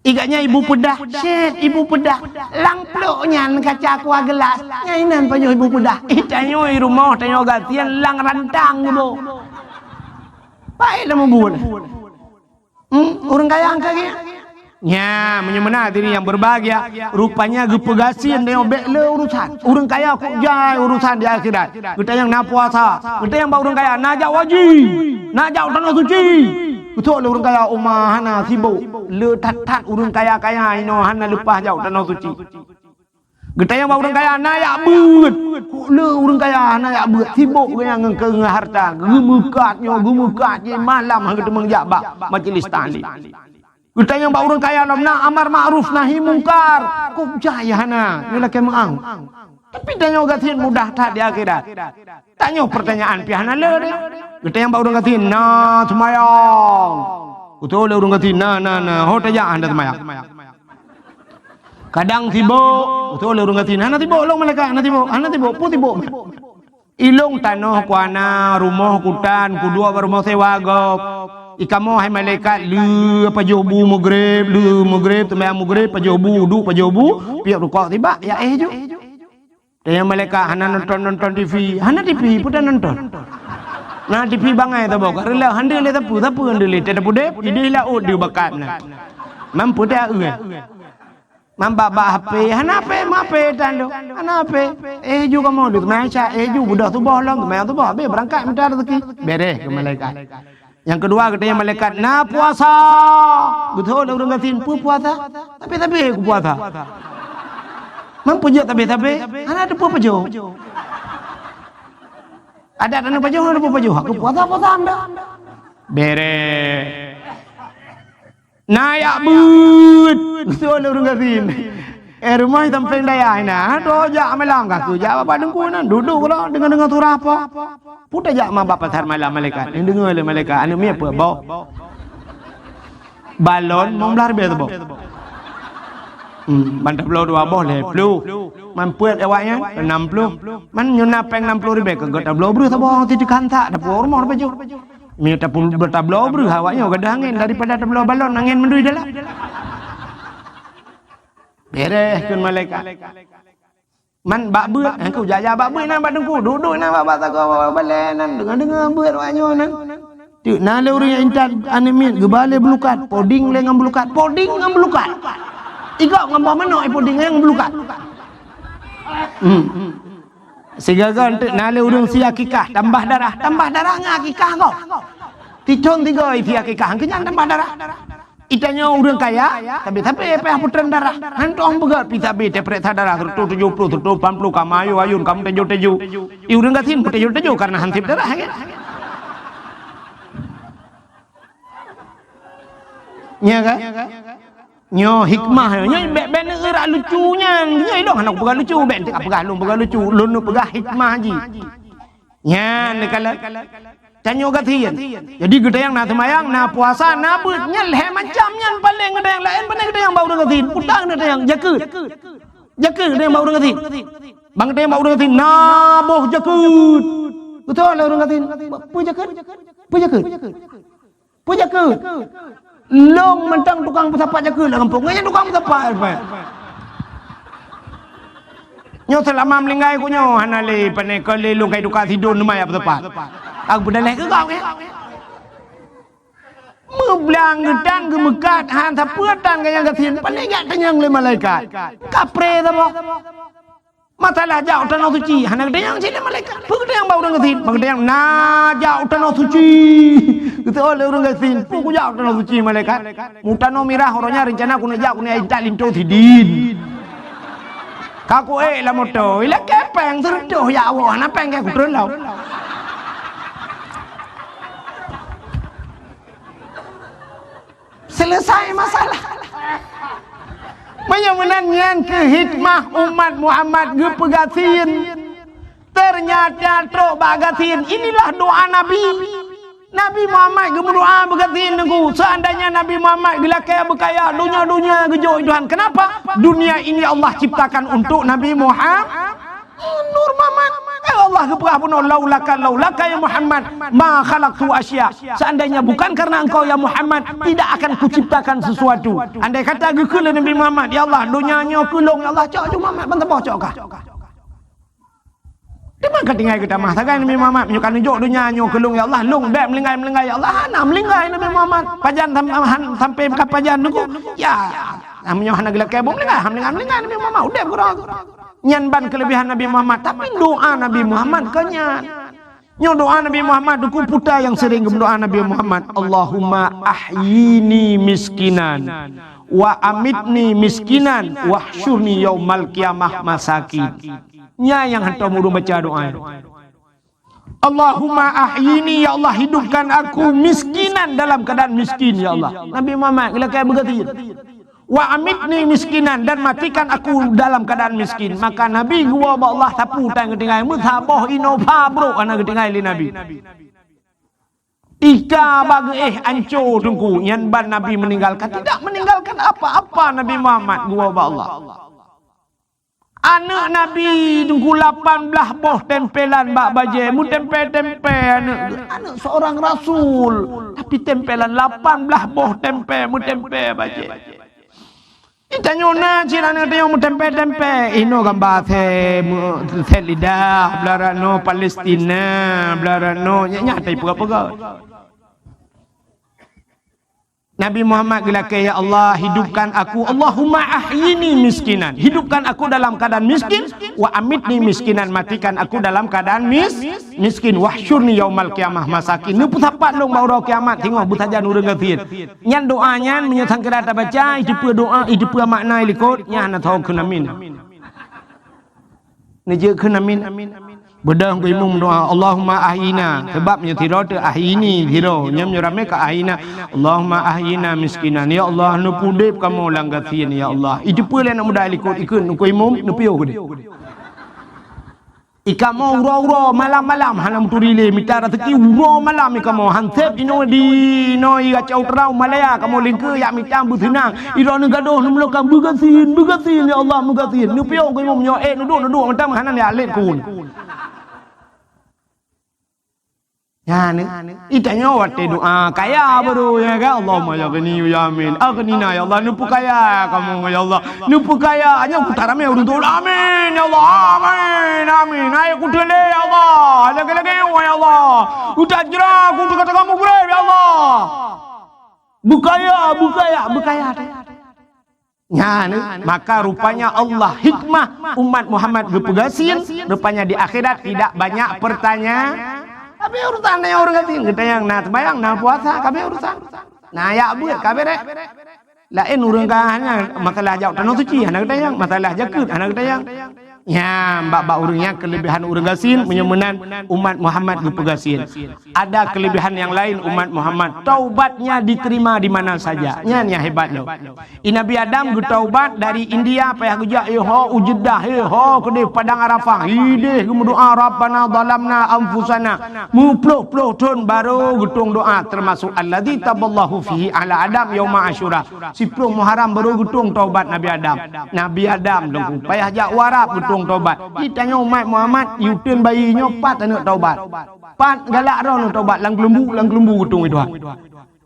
Ikat nyan ibu peudah, syet ibu peudah. Lam plôk nyan kaca kuah geulas. Nyan inan pajoh ibu peudah. I tanyoe i rumoh tanyoe gasien lam rantang ibu. Paih lam ubun. Hmm, ureueng kaya angka geuh. Nya, meunyoe meunan hadirin yang berbahagia, rupanya geupeugasien tanyoe bèk le urusan. Ureueng kaya kok jai urusan di akhirat. Geutanyong na puasa, geutanyong bak ureueng kaya na jak haji, na jak tanoh suci. Beutôi lé ureueng kaya uma hana sibok. Le that-that ureueng kaya-kaya inoe hana leupah jak tanoh suci. Geutanyong bak ureueng kaya na jak beuet. Kok le ureueng kaya hana jak beuet. Sibok geuh nyan ngon keu harta. Geumeukat nyoe, geumeukat jih malam han geuteumeung jak bak majlis taklim. Geutanyong bak ureueng kaya lom na amar ma'ruf nahi mungkar. Kok jai hana, nyoe lakèe meu'ang. Tapi tanyoe gasien mudah that di akhirat. Tanyoe peurtanyaan pih hana le deh. Geutanyong bak ureueng gasien, na seumayang? Beutôi lé ureueng gasien, na, na, na. Ho tajak hana seumayang. Kadang sibok, beutôi lé ureueng gasien, hana sibok, lôn malaikat, hana sibok, hana sibok, peue sibok. Ilong tanoh ku hana, rumoh ku tan, ku duek bak rumoh sewa gob. Ikamoe hai malaikat, lheueh pajoh bu meugreb, lheueh meugreb, seumayang meugreb, pajoh bu, uduk, pajoh bu, piep rukok sibak, jak éh ju. Tanyong malaikat, hana nonton-nonton T V. Hana T V, peue tanonton? Na T V bangai saboh, ka reuloh, han deuh lé sapeue, sapeue han deuh lé, teuh tapudeb, idéh laôt deuh bakat na. Mampu tak, eh? Mambak-bak H P, hana H P, ma H P tan tu. Hana H P. Éh ju kamoe deuh, meunan cit, éh ju beudôh suboh lom, seumayang suboh, habéh beurangkat mita raseuki. Bèrèh keu malaikat. Nyang keudua, geutanyong malaikat, "Na puasa?" Geutanyong lé ureueng gasien, "Peue puasa?" "Sabé-sabé ku puasa." "Man peue jeuet sabé-sabé?" "Hana teupeue pajoh." "Adat hana pajoh, hana teupeue pajoh." "Aku puasa, puasa anda." Bèrèh. "Na jak beuet," geutanyong lé ureueng gasien. Eh, rumoh sampéng dayah na, toh jak malam ka keu jak bak teungku nan, duek-duek keudroe deungoe-deungoe surah po. Peue tajak ma bak pasar malam malaikat. Neudeungoe lé malaikat, aneuk miet peuet boh. Balon limong blaih ribèe saboh. Hmm, ban tabloe dua boh lhèe plôh. Man peuet awaknyan, nam plôh. Man nyoe na pèng nam plôh ribèe, keu gèt tabloe breuh saboh, ti teukan tak, tapeurumoh pajoh. Mita pun beutabloe breuh awaknyan gadôh angén daripada tabloe balon angén mandum dalam. Bèrèh kheun malaikat. Man bak beuet, eh, ku jak-jak bak beuet nan bak teungku, duek-duek nan bak, bak sagoe balèe nan, deungoe-deungoe beuet awaknyan nan. Teuk na lé ureueng nyang intat aneuk miet geuba lé beulukat, poding lé ngon beulukat, poding ngon beulukat. Igop ngon boh manok, eh, poding ngon beulukat. Hmm. Sigoe-goe teuk na lé ureueng sie akikah, tambah darah, tambah darah ngon akikah gob. Sithôn sigoe sie akikah, keu nyan tambah darah. Itanyoe ureueng kaya, sabé-sabé payah peutrön darah. Hantom beugèt pih sabé teupeuriksa darah, sireutoh tujoh plôh, sireutoh lapan plôh, ka meuayôn-ayôn, ka meuteujô-teujô. I ureueng gasien meuteujô-teujô kareuna han sép darah, kan? Nya kan? Nyoe hikmah, nyoe bèk-bèk neueurak lucu nyan. Nyoe ilôn hana kupeugah lucu, bèk neupeugah lôn peugah lucu, lôn neupeugah hikmah jih. Nyan neukalon tanyoe gasien. Jadi geutanyong na seumayang, na puasa, na beuet, nyan lhèe macam nyan paléng geutanyong, laén paléng geutanyong bak ureueng gasien. Peue ta geutanyong, jakeuet. Jakeuet geutanyong bak ureueng gasien. Ban geutanyong bak ureueng gasien, na boh jakeuet. Geutanyong lé ureueng gasien, peue jakeuet? Peue jakeuet? Peue jakeuet? Lôn mantong tukang peusapat jakeuet lam gampông. Nyan tukang peusapat, Pak. Nyoe seulama meuninggai ku nyoe hana lé, pane ka lé lôn kai tukang sidon teuma jak peusapat. Aku peudaléh keu kau, eh. Meublang geutan geumeukat, han sapeue tan gaya gasien, pane jak tanyong lé malaikat. Kapré saboh. Masalah jak u Tanoh Suci, hana geutanyong cit lé malaikat. Peue geutanyong bak ureueng gasien? Ban geutanyong na jak u Tanoh Suci. Geutanyong lé ureueng gasien, peue kujak u Tanoh Suci malaikat? Meutanoh mirah uroe nyan reuncana keuneuk jak keuneuk intat linto sidin. Ka kuék lam moto, ilakèe pèng sireutoh jak woe, hana pèng keu kutrôn lom. Selesai masalah. Meunyoe meunan nyan keuh hikmah umat Muhammad geupeugasien. Ternyata trok bak gasien. Inilah doa Nabi. Nabi Muhammad geumeudoa beugasien Teungku. Seandainya Nabi Muhammad geulakèe beukaya, donya-donya geujok Tuhan. Kenapa? Dunia ini Allah ciptakan untuk Nabi Muhammad. Nur Muhammad. Ya Allah, geupeugah bunoe, "Laulaka, laulaka ya Muhammad, ma khalaqtu asya." Seandainya bukan karena engkau ya Muhammad, tidak akan kuciptakan sesuatu. Andai kata geukheun lé Nabi Muhammad, "Ya Allah, donya nyoe keu lôn, ya Allah, cok ju Muhammad, ban saboh cok kah." Teuma ka tinggai geutamah sagai Nabi Muhammad, "Meunyoe ka neujok donya nyoe keu lôn, ya Allah, lôn bèk meulinggai-meulinggai, ya Allah." Hana meulinggai Nabi Muhammad. Pajan sam-, han-, sampai ka pajan Teungku. Ya, meunyoe hana geulakèe buet meulinggai, han meulinggai-meulinggai Nabi Muhammad. Udép keudroe. Nyan ban keuleubehan Nabi Muhammad, tapi doa Nabi Muhammad kon nyan. Nyoe doa Nabi Muhammad, Teungku, peue nyang sering geumeudoa Nabi Muhammad, "Allahumma ahyini miskinan, wa amitni miskinan, wahsyurni yaumal qiyamah masakin." Nyan nyang hantom ureueng baca doa nyan. "Allahumma ahyini, ya Allah, hidupkan aku miskinan, dalam keadaan miskin, ya Allah." Nabi Muhammad geulakèe beugasien. "Wa amitni miskinan, dan matikan aku dalam keadaan miskin." Maka Nabi geuwoe bak Allah sapeue tan geutinggai, meusaboh Innova brôk hana geutinggai lé Nabi. Tika bak geuéh anco Teungku, nyan ban Nabi meninggalkan, tidak meninggalkan apa-apa Nabi Muhammad geuwoe bak Allah. Aneuk Nabi teungku lapan blaih boh tempelan bak bajée, meutempé-tempé aneuk geuh. Aneuk seorang rasul, tapi tempelan lapan blaih boh tempé, meutempé bajée. Di tanyoe na cit aneuk tanyoe meutempé-tempé, inoe gamba sét, sét lidah, blah rot noe Palestina, blah rot noe, nyak-nyak tai peugah-peugah. Nabi Muhammad geulakée, "Ya Allah, hidupkan aku, Allahumma ahyini miskinan." Hidupkan aku dalam keadaan miskin, "wa amitni miskinan," matikan aku dalam keadaan mis-, miskin, "wahsyurni yaumal qiyamah masakin." Neupeusapat lôn bak uroe kiamat singoh beusajan ureuëng gasien. Nyan doa nyan meunyoe sangkira tabaca, iteupeue doa, iteupeue makna likot, nyan hana soe kheun amin. Neujeuet kheun amin. Beudôh keu imum doa, "Allahumma ahyina." Sebab nyoe sidroe teuh ahyini sidroe, nyoe meunyoe ramé ka ahyina. "Allahumma ahyina miskinan." Ya Allah, neupeudeb kamoe lam gasien, ya Allah. Iteupeue lé aneuk muda likot ikheun, neukeu imum, neupiôh keudeh. Ikamoe uroe-uroe, malam-malam hana meuturi lé mita raseuki, uroe malam ikamoe hanseb inoe di inoe i Gacau Terau Malaya kamoe lingkeu yak mita beuseunang. Droeneuh gadôh neumeulokang beugasien, beugasien ya Allah, beugasien. Neupiôh keu imum nyoe, eh, neuduek, neuduek mantong hana ya lét kun. Nyan, itanyoe watée doa kaya baru ya kan, Allahumma ya ghani ya amin. Aghnina ya Allah, neupeukaya kamoe ya Allah. Neupeukaya, nyoe kuta ramé ureuëng tu. Amin ya Allah, amin, amin. Hai kuteulé ya Allah, lagée-lagée ya Allah. Utak jera ku teuka-teuka mugreb ya Allah. Beukaya, beukaya, beukaya. Nyan, maka rupanya Allah hikmah umat Muhammad geupeugasien, rupanya di akhirat tidak banyak pertanyaan. Kabe urusan nyan ureuëng gasien, geutanyong na seumayang, na puasa, kabe urusan. Na yak buet, kabe rek. Laén ureuëng ka hana masalah jak tanoh suci, hana geutanyong, masalah jakeuet, hana geutanyong. Nyan, bak-bak ureuëng nyan kelebihan ureuëng gasien, meunyoe meunan umat Muhammad geupeugasien. Ada kelebihan yang lain umat Muhammad, taubatnya diterima di mana saja. Nyan nyang hebat nyoe. I Nabi Adam geutaubat dari India payah geujak, eh, ho u Jeddah, eh, ho keudeh Padang Arafah, ideh geumeudoa, "Rabbana zalamna anfusana." Meuploh-ploh thon baru geutueng doa, termasuk alladzi taballahu fihi ala Adam yauma Asyura. Siploh Muharram baru geutueng taubat Nabi Adam. Nabi Adam lengku payah jak u Arab geutueng taubat. Itanyoe umat Muhammad, i uteuen bayi nyoe pat aneuk taubat. Pat galak droeneuh taubat lam keulumbu, lam keulumbu geutueng i Tuhan.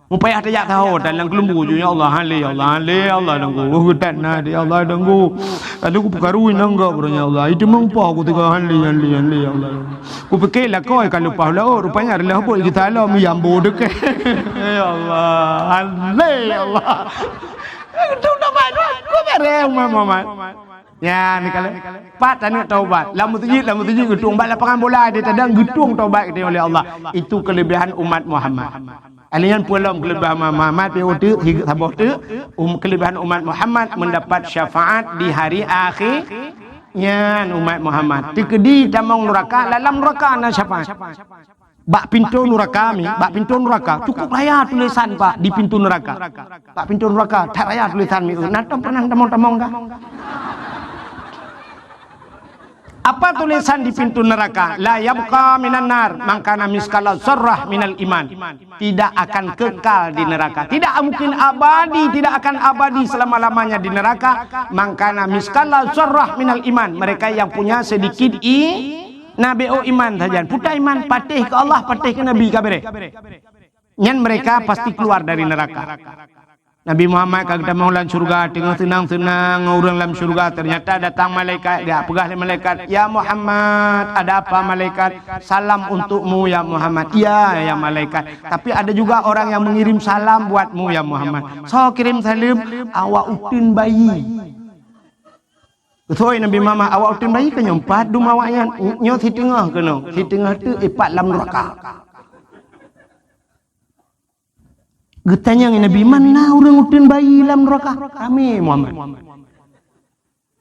Mupayah tajak saho tan lam keulumbu ju, "Ya Allah, hale, ya Allah, hale, ya Allah, dengku. Oh, geutat na di Allah, dengku. Aduh, ku peukaru inong gop, ya Allah. Itu mengpoh ku teuka hale, hale, hale, ya Allah." Ku pikir lakoe ka leupah laôt, rupanya adalah bot geutalom, ya ambo dekeh. Ya Allah, hale, ya Allah. Itu dah baik, ku beres, Muhammad. Ya, ni kalau pat aneuk taubat. Lam masjid, lam masjid geutueng, bak lapangan bola dia tadang geutueng taubat dia oleh Allah. Itu kelebihan umat Muhammad. Alih nyan peue lom kelebihan umat Muhammad, pi uteuk, saboh teuk, um, kelebihan umat Muhammad mendapat syafaat di hari akhir. Nyan umat Muhammad. Teukeudi tamong neraka, dalam neraka na syafaat. Bak pintoe nuraka mi, bak pintoe nuraka, cukup raya tulisan, Pak, di pintoe nuraka. Bak pintoe nuraka, that raya tulisan mi, na tom pernah tamong-tamong kah? Apa tulisan di pintu neraka? "La yabqa minan nar man kana miskala zarrah minal iman." Tidak akan kekal di neraka. Tidak mungkin abadi, tidak akan abadi selama-lamanya di neraka. "Man kana miskala zarrah minal iman." Mereka yang punya sedikit i Nabi, oh, iman sajan. Puta iman, patéh keu Allah, patéh keu Nabi, ka beres. Nyan mereka pasti keluar dari neraka. Nabi Muhammad ka geutamong lam syurga, teungoh seunang-seunang ngon ureuëng lam syurga, ternyata datang malaikat, geujak peugah lé malaikat, "Ya Muhammad." "Ada apa, malaikat?" "Salam untukmu, ya Muhammad." "Iya, ya malaikat. Tapi ada juga orang yang mengirim salam buatmu, ya Muhammad." "Soe kirim saleuem?" "Awak uteuen bayi." Geusoi Nabi Muhammad, awak uteuen bayi ka nyoe pat dum awaknyan, nyoe siteungoh keunoe, siteungoh teuk ipat lam nuraka. Geutanyong Nabi, "Man na ureuëng uteuen bayi lam nuraka?" "Kami, Muhammad."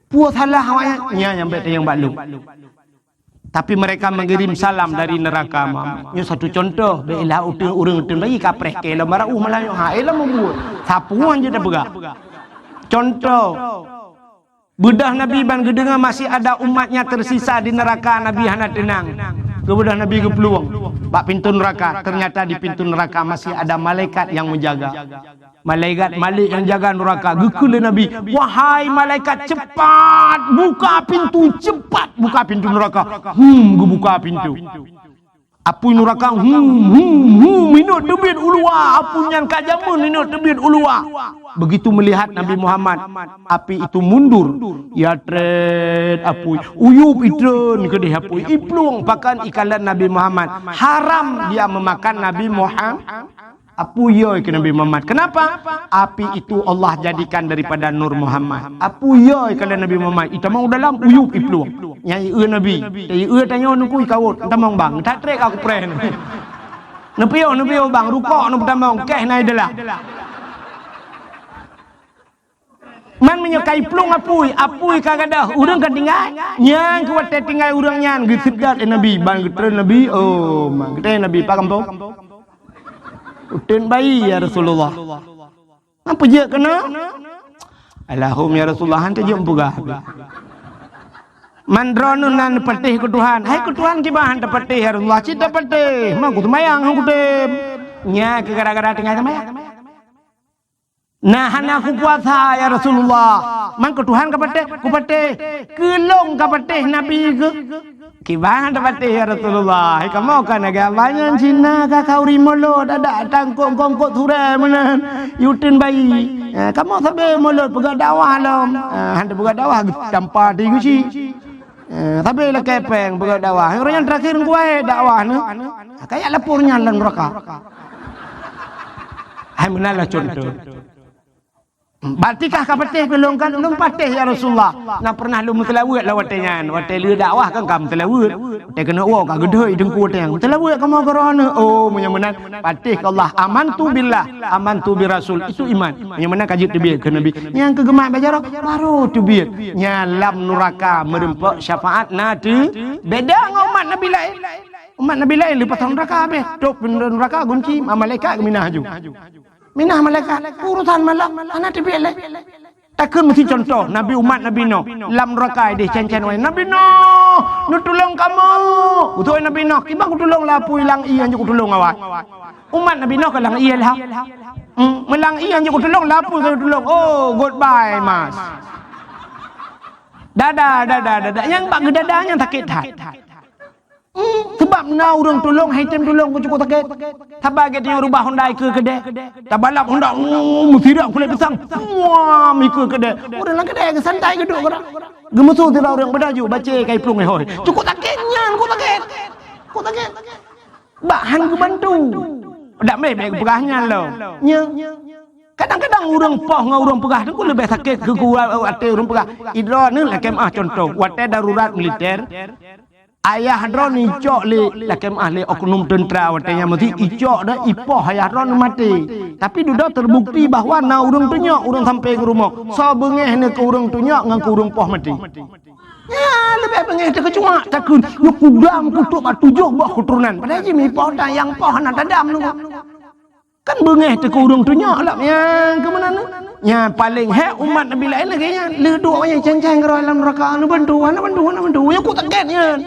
"Peue salah awaknyan?" "Nyan nyang bèk tanyong bak lôn." Tapi mereka mengirim salam dari neraka, Muhammad. Nyoe satu contoh, bèk ilah uteuen, ureuëng uteuen bayi kapreh keu lom barô malam nyoe. Ha, eh, lom buet. Sapuan je tapeugah. Contoh, Beudôh Nabi ban geudeungoe masih ada umatnya tersisa di neraka, Nabi hana teunang. Keu beudôh Nabi geuplueng. Bak pintoe neuraka, ternyata di pintoe neuraka masih ada malaikat nyang meujaga. Malaikat Malik nyang jaga neuraka, geukheun lé Nabi, "Wahai malaikat, cepat buka pintu, cepat buka pintu neuraka." Hum, geubuka pintu. Apui neuraka, hum, hum, hum, inot teubiet u luwa. Apui nyan ka jameun inot teubiet u luwa. Begitu melihat Nabi Muhammad, api itu mundur. Ya trét apui, uyup itreun keudeh apui, iplueng pakan ikalon Nabi Muhammad. Haram dia memakan Nabi Muhammad. Apui yoi keu Nabi Muhammad. Kenapa? Api itu Allah jadikan daripada nur Muhammad. Apui yoi keu Nabi Muhammad. Itamong dalam uyup iplueng. Nyang ieu Nabi. Ieu tanyoe nuku ikawot. Tamong bang. Tak trek aku preh. Nepiyoh, nepiyoh bang. Rukok nu tamong. Keh nai delah. Man meunyoe ka iplueng apui, apui ka gadôh, ureuëng ka tinggai. Nyang keu watée tinggai ureuëng nyan geuseudot lé Nabi, ban geutreun Nabi, oh, man geutreun Nabi, "Pak gampông?" "Uteuen bayi, ya Rasulullah." "Ngapa jeuet keunoe?" "Alahum, ya Rasulullah, han teujeuet peugah." "Man droeneuh nan patéh keu Tuhan." "Hai keu Tuhan kiban han tapatéh, ya Rasulullah?" "Cit tapatéh, ma ku seumayang han kutem." Nya keu gara-gara tinggai seumayang. "Nah, hana kupuasa, ya Rasulullah." "Man keu Tuhan kapatéh?" "Kupatéh." "Keu lôn kapatéh Nabi keu?" "Kiban tapatéh, ya Rasulullah." Hai kamoe kan lagée abah nyan Cina ka khauri mulod, ada tangkok-kongkok surée meunan, uteuen bayi. Eh, kamoe sabe mulod peugah dakwah lom. Eh, han peugah dakwah tampa di gusi. Eh, sabe lakée péng peugah dakwah. Ureuëng nyang terakhir kuwai dakwah ni. Kayak lapor nyan lam neraka. Hai meunan lah contoh. "Berarti kah kapatéh keu lôn kan?" "Lôn patéh, ya Rasulullah. Na pernah lôn meuseulaweuet lom watée nyan. Watée lheueh dakwah kan ka meuseulaweuet. Watée keuneuk woe ka geudhôi teungku watée nyan. Meuseulaweuet kamoe keu droeneuh." Oh, meunyoe meunan, patéh keu Allah. "Amantu billah, amantu bi Rasul." Itu iman. Meunyoe meunan ka jeuet teubiet keu Nabi. Nyang keu geumat bak jaroe, baru teubiet. Nyan lam nuraka meureumpok syafaat na teu. Beda ngon umat Nabi laén. Umat Nabi laén leupah neuraka habéh. Top pintoe neuraka gunci, malaikat geuminah aju. Minah malaikat, urusan malam, hana teubiet lé. Takheun meusi contoh, Nabi umat Nabi Nuh, lam neuraka ideh cen-cen wai. "Nabi Nuh, neutulông kamoe!" Utoe Nabi Nuh, "Kiban kutulông lé apui lang ié nyang kutulông awai." Umat Nabi Nuh ka lang ié lah. Hmm, meulang ié nyang kutulông lé apui ka kutulông. Oh, goodbye, Mas. Dadah, dadah, dadah. Nyang bak geudada nyang sakét that. Hmm, seubab na ureuëng tulông, hai tem tulông keu cukôp sakét. Saban geutanyoe rubah honda ikeue keudè. Tabalap honda, oh, meusirak kulét pisang. Muam ikeue keudè. Ureuëng lam keudè geusantai geuduek keudroe. Geumeusu sidroe ureuëng beudaju bacé kai plueng hôi. Cukôp sakét nyan, cukôp sakét. Cukôp sakét. Bak han geubantu. Dak mé bèk geupeugah nyan lom. Nya. Kadang-kadang ureuëng poh ngon ureuëng peugah tu leubeh sakét keu gua até ureuëng peugah. Idroe ni lakèe meuah contoh, watèe darurat militer, ayah droe ni icok lé, lakèe meuah lé oknum teuntra watèe nyan meusi icok dah ipoh ayah droe ni maté. Tapi dudoe terbukti bahwa na ureuëng tunyok ureuëng sampai keu rumoh. Soe beungéh ni keu ureuëng tunyok ngon keu ureuëng poh maté. Nyan leubeh beungéh teuh keucuak takheun, nyoe kudam kutok bak tujoh boh keuturonan. Padahai jih mipoh dan nyang poh hana tadam nunggu. Kan beungéh teuh keu ureuëng tunyok lom nyang keu meunan. Nyan paléng hék umat Nabi laén lagèe nyan. Le duek wayang ceng-ceng keudroe lam neuraka, neubantu, neubantu, neubantu. Nyoe ku sakét nyan.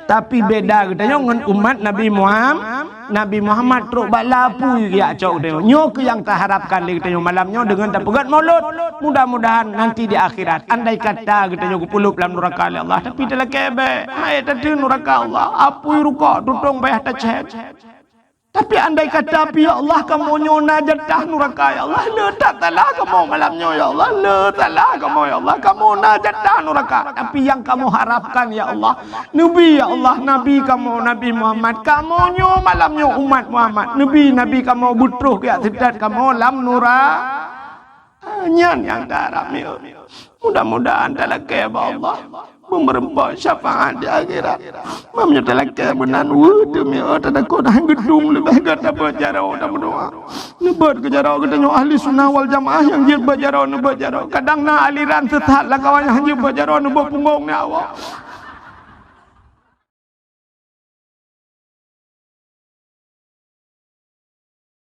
Tapi beda geutanyoe ngon umat Nabi Muham-, Nabi Muhammad trok bak lapui geujak cok geutanyoe. Nyoe keuh nyang taharapkan lé geutanyoe malam nyoe deungon tapeugét mulod. Mudah-mudahan nanti di akhirat, andai kata geutanyoe geupeulop lam neuraka lé Allah, tapi talakèe bèk, hai tateun neuraka Allah, apui rukok tutong payah tacèt. Tapi andai kata pih, ya Allah, kamoe nyoe na jatah neuraka, ya Allah, le that salah kamoe malam nyoe, ya Allah, le salah kamoe, ya Allah, kamoe na jatah neuraka. Tapi nyang kamoe harapkan, ya Allah, neubi, ya Allah, Nabi kamoe, Nabi Muhammad, kamoe nyoe malam nyoe umat Muhammad, neubi Nabi kamoe beutroh geujak seutôt kamoe lam neura-, Ah, nyan nyang taharap mieu. Mudah-mudahan talakèe bak Allah, beumeureumpok syafaat di akhirat. Meunyoe talakèe meunan weueh teuh mieu, tatakot han geudong leubeh gata beuet jaroe dan meudoa. Neubeuet keu jaroe geutanyoe ahli sunnah wal jamaah nyang jeuet beuet jaroe, neubeuet jaroe. Kadang na aliran sesat lam kawan nyang jeuet beuet jaroe, neubeuet punggong nyan awak.